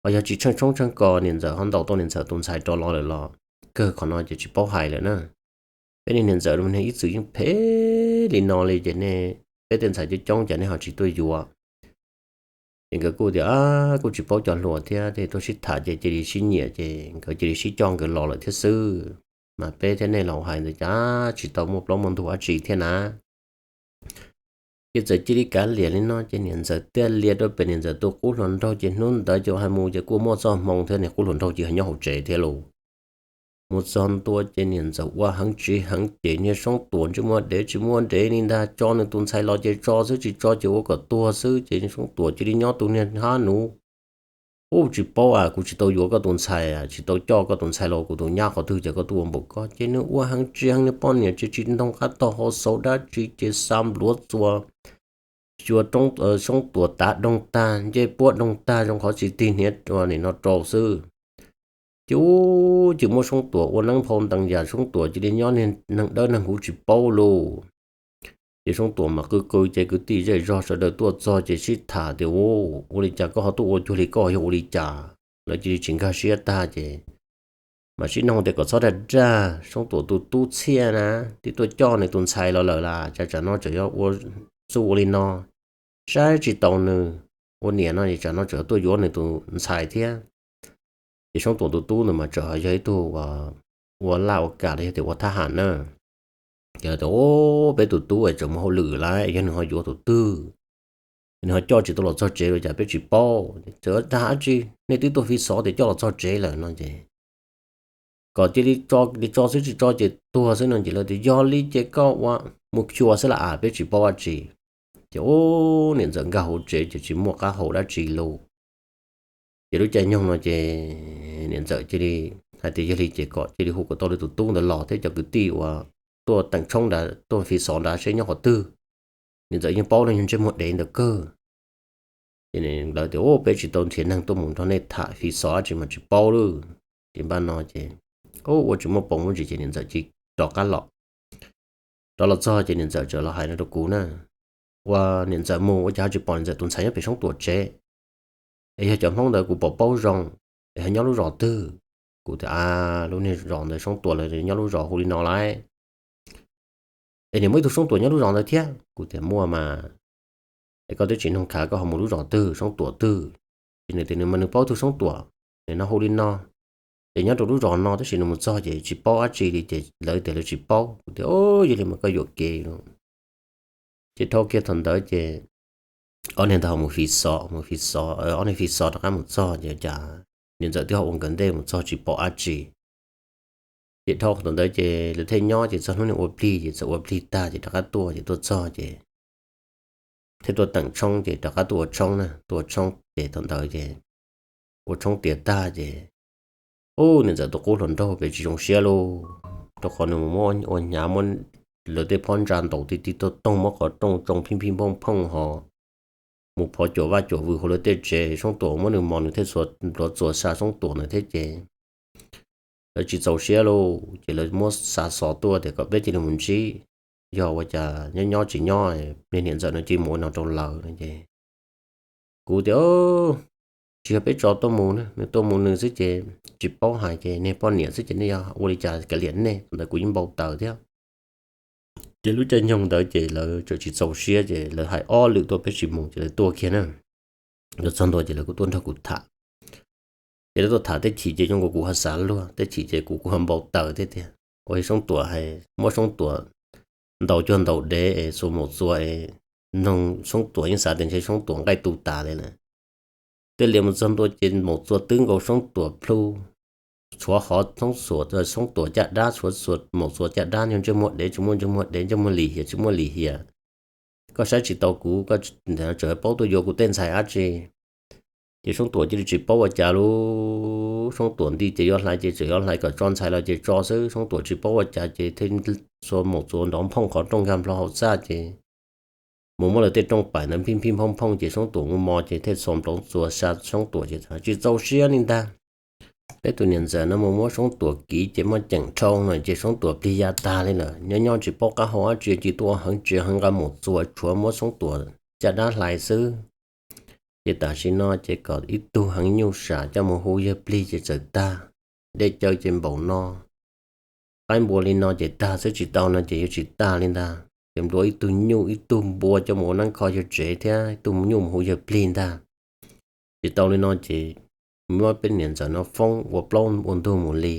Ho yog tsis tsheej tshoob tsheej kos, niam ntxawm ho ntaus tau niam ntxawm tus ntxhais rov los lawm los kawg, qhov no ces tsis paub hais lawm na. Peb niag niam ntxawm ib txwm yeej phem li no li ces nej, peb tej ntxhais coob coob cas nej ho tsis tuaj yuav? Ces nkawd kuj tias, Kuj tsis paub cov hluas thiab, tej tuaj sib tham ces cia li sib nyiam ces nkawd cia li sib coj nkawd los lawm thiab xwb. Mas peb thiab nej los hais ntawd cas tsis tau muaj plaub muaj ntug dab tsi thiab na. Ces txawm cia li kav liam li no ces niam ntxawm thiaj lia rau pem niam ntxawm tus qub hluas nraug, ces hnub ntawd ces hais mus ces kuj muaj txoj hmoo thiab, niag qub hluas nraug ces ho nyob hauv tsev thiab lauj. Mus txog ntua ces niam ntxawm ua heev tsis heev ces niag Soob Tuam ntsej muag dev tsis muaj ntev li ntag, tso nws tus ntxhais los ces tso xwb, tsis tso ces ua kom tuag xwb. Ces Soob Tuam cia li nyob tus niag hab nuv, Ub, tsis paub as, kuv tsis tau yuav koj tus ntxhais, tsis tau coj koj tus ntxhais los kuv tus nyab qhov twg, ces koj tuaj ua npaum koj. Ces nws ua heev tsis heev, nws poj niam tsis tsis ntoo qab tog hau xauv dab tsi ces xa npluav txuas, xyuas Soob Tuam tav doog tag, ncej puab doog tag, zoo qhov tsis tig hniav ua nim no rau xwb. Ces ub, ces muab Soob Tuam ua neeb phau ntees yam, Soob Tuam cia li nyob niag neeg dawb neeg huv tsis paub lauj. Ces Soob Tuam mas qw qw ces kwv tij zej zog sawv daws tuaj txog ces sib tham tias, Ub, ua li cas koj ho tuaj ua cuag li koj, yog ua li cas? Lawv cia li tsis nkag siab tag ces mam sib noog tias kom txhob dag dag, Soob Tuam tus tub Txhiaj na, twb tuaj coj nws tus ntxhais los lawm las, cas tsam no tseem yuav ua txuj ua li no, saib tsis taus nws ua niam no es tsam no tseem tuaj yuav nws tus ntxhais thiab. Ces Soob Tuam tus tub ntawd mas tseem yog ib tug ua laj ua kam los yog tias ua thab ham na. Ces tias, Ub, peb tus tub tseem mus hauj lwm lawm, yog nws ho yuav tus twg, nws ho coj tsis tau los txog tsev los cas peb tsis paub. Txawm dag dab tsi, nej twb tuaj fi xov tias coj los txog tsev lawm no ces kom cia li tso, li tso xwb, tsis tso ces tuag xwb no. Ces lawv tias, Yog li ces koj ua mus xyuas xwb las as, peb tsis paub dab tsi. Ces ub, niam ntxawm nkag hauv tsev ces tsis muaj qab hau dab tsi lauj. Ces lub caij nyoog no ces niam ntxawm cia li hais tias yog li ces kom cia li hu kom tau li tus tub ntawd los thiab cov kwv tij uas tuaj teem tshoob nrad, tuaj fi xov nrad seb nyob qhov twg. Niam ntxawm yeej paub leej yog ntsej muag dev ntawd kawg. Ces lawv tias, Ub, peb tsis tau nrhiav neeg tuaj mus nrog nej tham fi xov dab tsi mas tsis paub lauj. Ces npaj no ces ub, ua tsis muaj poom muaj ntsis ces niam ntxawm cia li rov qab los. Rov los txog ces niam ntxawm txawm los hais no rau kuv na, ua niam ntxawm mus ua cas ho tsis pom niam ntxawm tus ntxhais nyob pem Soob Tuam tsev, es yog cov Hmoob ntawd kuv pom paub zoo, es ho nyob lub zos twg? Kuv tias, A, lub niag zos ntawd Soob Tuam lawv nyob lub zos hu li no lauj. Es nim muaj ib tug Soob Tuam nyob lub zos ntawd thiab? Kuv tias, Muaj mas. Es koj twb tsis nug khav, koj ho mus lub zos twg, Soob Tuam twg? Ces nws tias nws mas nws paub tug Soob Tuam, nws no hu li no, ces nyob rau lub zos no, tab sis nws mus txog ces tsis paub dab tsi li, ces lawv tias lawv tsis paub. Kuv tias, Yog li mas koj yuam kev lauj. Ces dhau kiag thaum ntawd ces ob niag ntawd ho mus fi xov, mus fi xov, ob niag fi xov rov qab mus txog ces cas niam ntxawm twb ho ua nkawd ntej mus txog tsis paub dab tsi. Ces dhau thaum ntawd ces lawv thiaj nyob, ces txog hnub niag ua plig, ces txawm ua plig tag ces rov qab tuaj, ces tuaj txog ces thiaj tuaj teem tshoob, ces rov qab tuaj ua tshoob na, tuaj ua tshoob ces thaum ntawd ces ua tshoob tiav tag ces, ub, niam ntxawm tus qub hluas nraug pem tsis zoo siab lauj, rau qhov nws mus muab ua hnyav muab lawv tej phab ntsa ntaus ti ti toog toog muab qhov rooj tsoo phij phij phooj phooj ho mus phov cuam vaj cuam vws hauv lawv tej tsev. Soob Tuam muab nws mos nws thiaj txhua npluav txuas sa Soob Tuam ntawd thiab ces lawv tsis txaus siab lauj, ces lawv muab xa xov tuaj tias kom peb cia li mus ntsib, yog ua cas nyob nyob tsis nyob, niag niam ntxawm no cia li mus ua no rau lawv no ces kuv tias, tsis yog peb tso tuaj mus na, nws tuaj mus nws xwb ces tsis paub hais ces niag poj niam xwb ces nej yog ua li cas kav liam nej, thaum ntawd kuv yeej npau taws thiab. Ces lub caij nyoog ntawd ces lawv txawm tsis txaus siab ces lawv hais ob lwm tuaj peb tsis mus ces lawv tuaj kiag na. Lawv txog ntua ces lawv kuj tuaj nrog kuv tham. Ces lawv tuaj tham tej chim ces zoo nkaus kuv ho xav luag, tej chim ces kuv kuj ho npau taws thiab tias ua Soob Tuam hais muab Soob Tuam ntaus cuag ntaus dev es xuas maum txuas es noog Soob Tuam yeej xav tias ntshe Soob Tuam nqaij tu tas li lawm. Tej lias mus txog ntua ces maum txuas twb nkaus Soob Tuam plhu, tshuav hov Soob Tuam, Soob Tuam caj dab, tshuav maum txuas caj dab, ntsej muag dev tsis muaj ntsej muag dev, ntsej muag lim hiam tsis muaj lim hiam. Koj saib tsis taus kuv, koj tseem paub tuaj yuav kuv tej ntxhais dab tsi? Ces Soob Tuam cia li tsis paub ua cas lauj, Soob Tuam nti ces yuav hlais ces tseem yuav hlais, kom tso ntxhais los ces tso xwb, Soob Tuam tsis paub ua cas ces thiaj xuas maum txuas nrov nphooj qhov rooj nkag nplo hauv txaj ces mus muab lawv tej rooj paim ntawd phij phij phooj phooj ces Soob Tuam mus mos ces thiaj xuas npluav txuas sa Soob Tuam ces tsis txaus siab li ntag. Peb tus niam ntxawm no mus muab Soob Tuam kiv ces muaj ceem dhau no ces Soob Tuam plig ya tag li lawm, nyob nyob tsis paub qab hau dab tsi, cia tuaj ua heev tsis heev nqa maum txuas tshuav muab Soob Tuam caj dab hlais xwb. Ces tam sim no ces kom ib tug heev nyuj sam coj mus hu yawg plig ces txawm tag. Dej cawv ces npaum no, qaib npua li no ces tag xwb, tsis tau no ces yuav tsis tag li ntag. Ces npluav ib tug nyuj ib tug npua coj mus ua neeb kho yawg tsev thiab ib tug nyuj mus hu yawg plig ntag. Tsis tau li no ces muab peb niam ntxawm no foob ua plaub ua ntug mus li.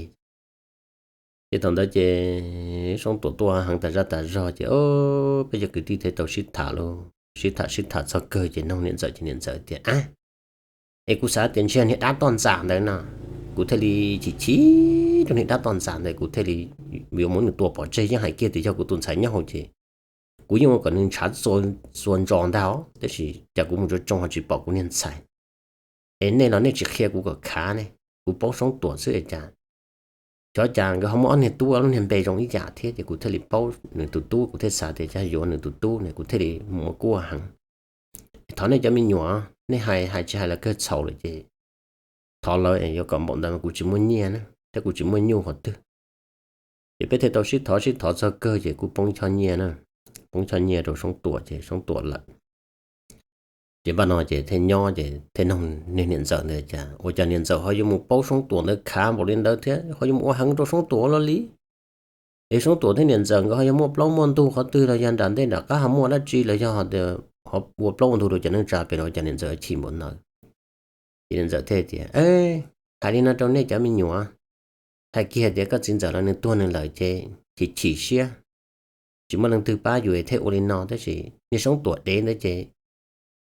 Ces thaum ntawd ces Soob Tuam tuaj heev tas zaj tas zog ces peb cov kwv tij thiaj tau sib tham lauj, sib tham sib tham txog kawg ces noog niam ntxawm ces niam ntxawm tias, a, es kuv xav tias ntshe niag dab toj ntxas ntawd no, kuv thiaj li chim chim rau niag dab toj ntxas ntawd, kuv thiaj li yuav muab nws tua pov tseg, yeej hais kiag tias yog kuv tus ntxhais nyob hauv ces kuv yeej ua kom nws ntshav txua ntsos ntag os, tab sis cas kuv mus tsuas tsoo ho tsis pom kuv niag ntxhais. Es nej los nej tsis qhia kuv kom khav ne, kuv paub Soob Tuam xwb es cas, xyov cas nkawd ho muaj ob niag tub lub niag npe zoo ib yam thiab, ces kuv thiaj li paub nws tus tub, kuv thiaj xav tias yog yuav nws tus tub ne, kuv thiaj li mus ua kuaj heev. Thov nej cov me nyuam, nej hais hais tsis hais los kawg txhaum lawm ces thov lawv es yuav kom npaum ntawd mas kuv tsis muaj nyiaj na, thiab kuv tsis muaj nyuj qhov twg. Ces peb thiaj tau sib thov sib thov txog kawg ces kuj poob choj nyiaj na, poob choj nyiaj rau Soob Tuam ces Soob Tuam lawm. Ces npaj no ces thiaj nyob ces thiaj noog niag niam ntxawm ntawd tias ua cas niam ntxawm ho yuav mus paub Soob Tuam ntawd khav npaum li ntawd thiab ho yuav mus ua heev rau Soob Tuam ua luaj li. Es Soob Tuam thiab niam ntxawm nkawd ho yog muaj plaub muaj ntug qhov twg los yog nram ntej nram qab ho muaj dab tsi los yog tias ho ua plaub ua ntug rau cov neej tsa pem los ua cas niam ntxawm chim npaum ntawd. Ces niam ntxawm thiaj tias, hais li no rau nej cov me nyuam, hais kiag tias koj txiv ntxawm los nws tuag nws lawm ces chim chim siab, tsis muaj leej twg pab yus thiaj ua li no, tab sis niag Soob Tuam dev ntawd ces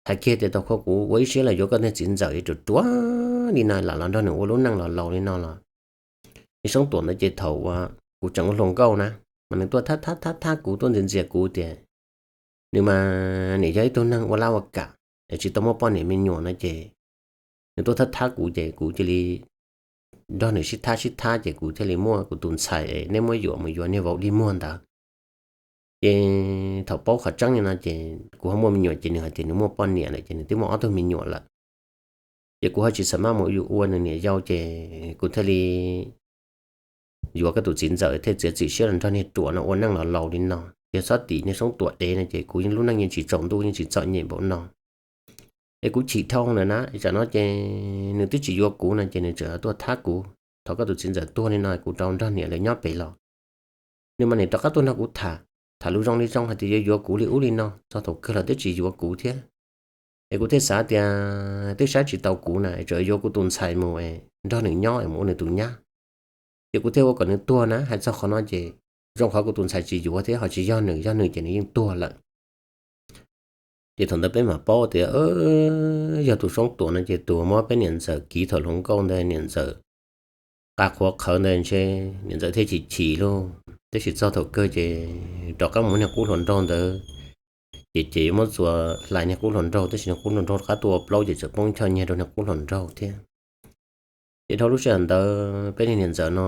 hais kiag tias tau khuv kuv ua ib siab los yuav koj niag txiv ntxawm es ruam ruam li no lam los nrog nws ua lub neej los laus li no los. Niag Soob Tuam ntawd ces thaum uas kuv tseem ua hluas nkauj na, mas nws tuaj thab thab thab thab kuv, tuaj ntxias ntxias kuv tias nws mas nim yog ib tug neeg ua lab ua kam es tsis tau muaj poj niam me nyuam no ces nws tuaj thab thab kuv ces kuv cia li nrog nws sib thab sib thab ces kuv thiaj li muaj kuv tus ntxhais es nej muab yuam mus yuav niag vauv dig muag ntawd. Ces thaum paub qhov tseeb li no ces kuv ho muaj me nyuam ces nws hais tias nws muaj poj niam lawm ces nws twb muaj ob tug me nyuam lawm. Ces kuv ho tsis xav maj mus yuav ua nws niam yau ces kuv thiaj li yuav koj tus txiv ntxawm thiaj txiav txim siab los nrog niag ruam no ua neej los laus li no. Yog txhob tim niag Soob Tuam dev no ces kuv yeej lub neej yeej tsis tsaus ntuj yeej tsis txom nyem npaum no. Es kuv chim dhau lawm na, tsam no ces nws twb tsis yuav kuv no ces nws tseem tuaj thab kuv. Thaum koj tus txiv ntxawm tuag li no kuv rau nrog niam lawv nyob pem los, nws mas nim rov qab tuaj nrog kuv tham, tham lus zoo li zoo hais tias yuav yuav kuv li ub li no, txog thaum kawg los twb tsis yuav kuv thiab. Es kuv thiaj xav tias twb saib tsis taus kuv na, tseem yuav kuv tus ntxhais mus nrog nws nyob es mus ua nws tus nyab. Ces kuv thiaj ua kom nws tuag na, hais txog qhov no ces zoo qhov kuv tus ntxhais tsis yuav thiab, ho tsis yog nws, yog nws ces nws yeej tuag lawm. Ces thaum ntawd peb mam paub tias yog tus Soob Tuam no ces tus muab peb niam ntxawm kiv thaum hluas nkauj ntawd, niam ntxawm qa qhuav qhawv ntawd ntshe niam ntxawm thiaj chim chim lauj. Tab sis txog thaum kawg ces rov qab mus niag qub hluas nraug ntawd, ces ces yuav muab txuas hlais niag qub hluas nraug, tab sis niag qub hluas nraug rov qab tuaj ua plaub ces txawm poob choj nyiaj rau niag qub hluas nraug thiab. Ces dhau lub sij hawm ntawd peb niag niam ntxawm no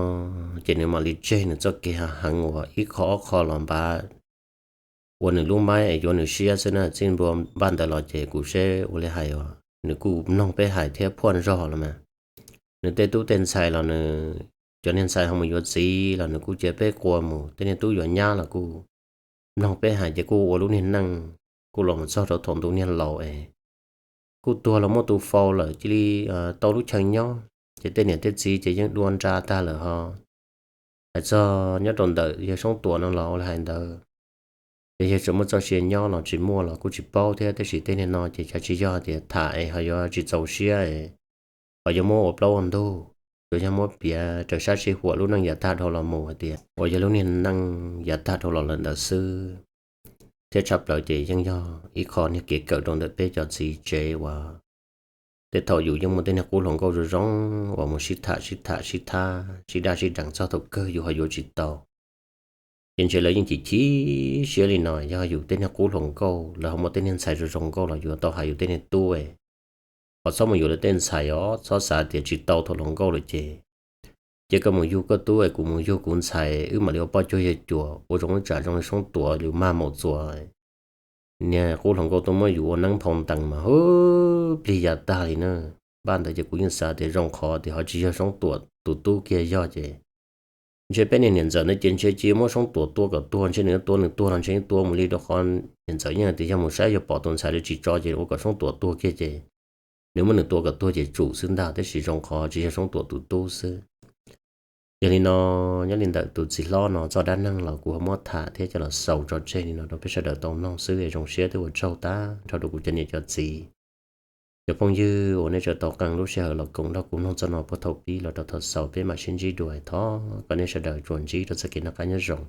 ces nws mam li tseg nws txoj kev hav heev uas ib qho ob qho los npav ua nws lub maib es yuav nws siab xwb na. Txij npaj ntawd los ces kuv seb ua li hais os, nws kuj mloog peb hais thiab phuaj zog los mas. Nws tej tub tej ntxhais los nws, cov niag ntxhais ho mus yuav txiv los nws kuj cia peb qua mus, tej niag tub yuav nyab los kuj mloog peb hais ces kuj ua lub niag neej kuj los mus txog rau thaum ntu niag laus es kuj tuag los muaj tus faus lawm cia li tau lub chaw nyob. Ces tej niam tej txiv ces yeej dua nra tag lawm ho. Hais txog nyob rau ntawm yawg Soob Tuam no los ua li hais ntawd, ces yawg tseem muaj txoj sia nyob los tsis muaj los kuj tsis paub thiab, tab sis tej niag no ces xyov tsis yog tias tham es ho yuav tsis txaus siab es ho yuav muab ua plaub ua ntug, tsuas yog muab piav raws sab sij huam lub neej yav tag dhau los mus hais tias uas yog lub niag neej yav tag dhau los lawm ntawd xwb. Thiab tshaj plaws ces yeej yog ib qho niag kev kawm rau ntawm peb cov txiv tsev uas tej thaum yus yeej muaj tej niag qub hluas nkauj zoo zoo uas mus sib tham sib tham sib thab sib daj sib deev txog thaum kawg yus ho yuav tsis tau. Ces ntshe lawv yeej chim chim siab li no, yog yus tej niag qub hluas nkauj lawv ho muaj tej niag ntxhais zoo zoo nkauj los yuav tau hais yus tej niag tub es, ho txhob mus yuav lawv tej ntxhais os, txhob xav tias tsis tau thaum hluas nkauj lawm ces, ces koj mus yug koj tub es kuv mus yug kuv ntxhais, wb mam li ua poj cuag yawg cuas ua zoo ib tsam zoo li Soob Tuam li mag maum txuas. Niag qub hluas nkauj tuaj muab yus ua neeb phau ntees mas hwb plig yav tag li na. Npaj ntawd ces kuv yeej xav tias zoo qhov tias ho tsis yog Soob Tuam tus tub kiag yog ces, ntshe peb niag niam ntxawm ntawd ces ntshe cia muab Soob Tuam tua kom tuag, ntshe nws tua nws tuag los ntshe yeej tua mus li, rau qhov niam ntxawm yeej tias yog mus saib yog pom tus ntxhais li tsis tso ces ua kom Soob Tuam tuag kiag ces nws muab nws tua kom tuag ces tsum xwb ntag, tab sis zoo qhov tsis yog Soob Tuam tus tub xwb. Yog li no, nyob li ntawm tus txiv hlob no txoj dab neeg los kuv ho muab tham thiab coj los xaus tso tseg li no rau peb sawv daws tau mloog xwb es zoo siab thiab ua tsaug tag nrho rau kuv cov niam cov txiv, cov phooj ywg uas nej tseem tau qee lub sij hawm los koom nrog kuv mloog txoj no puag thaum pib los rau thaum xaus. Peb mam sib ntsib dua, thov kom nej sawv daws tsuas ntsib rau txoj kev noj qab nyob zoo.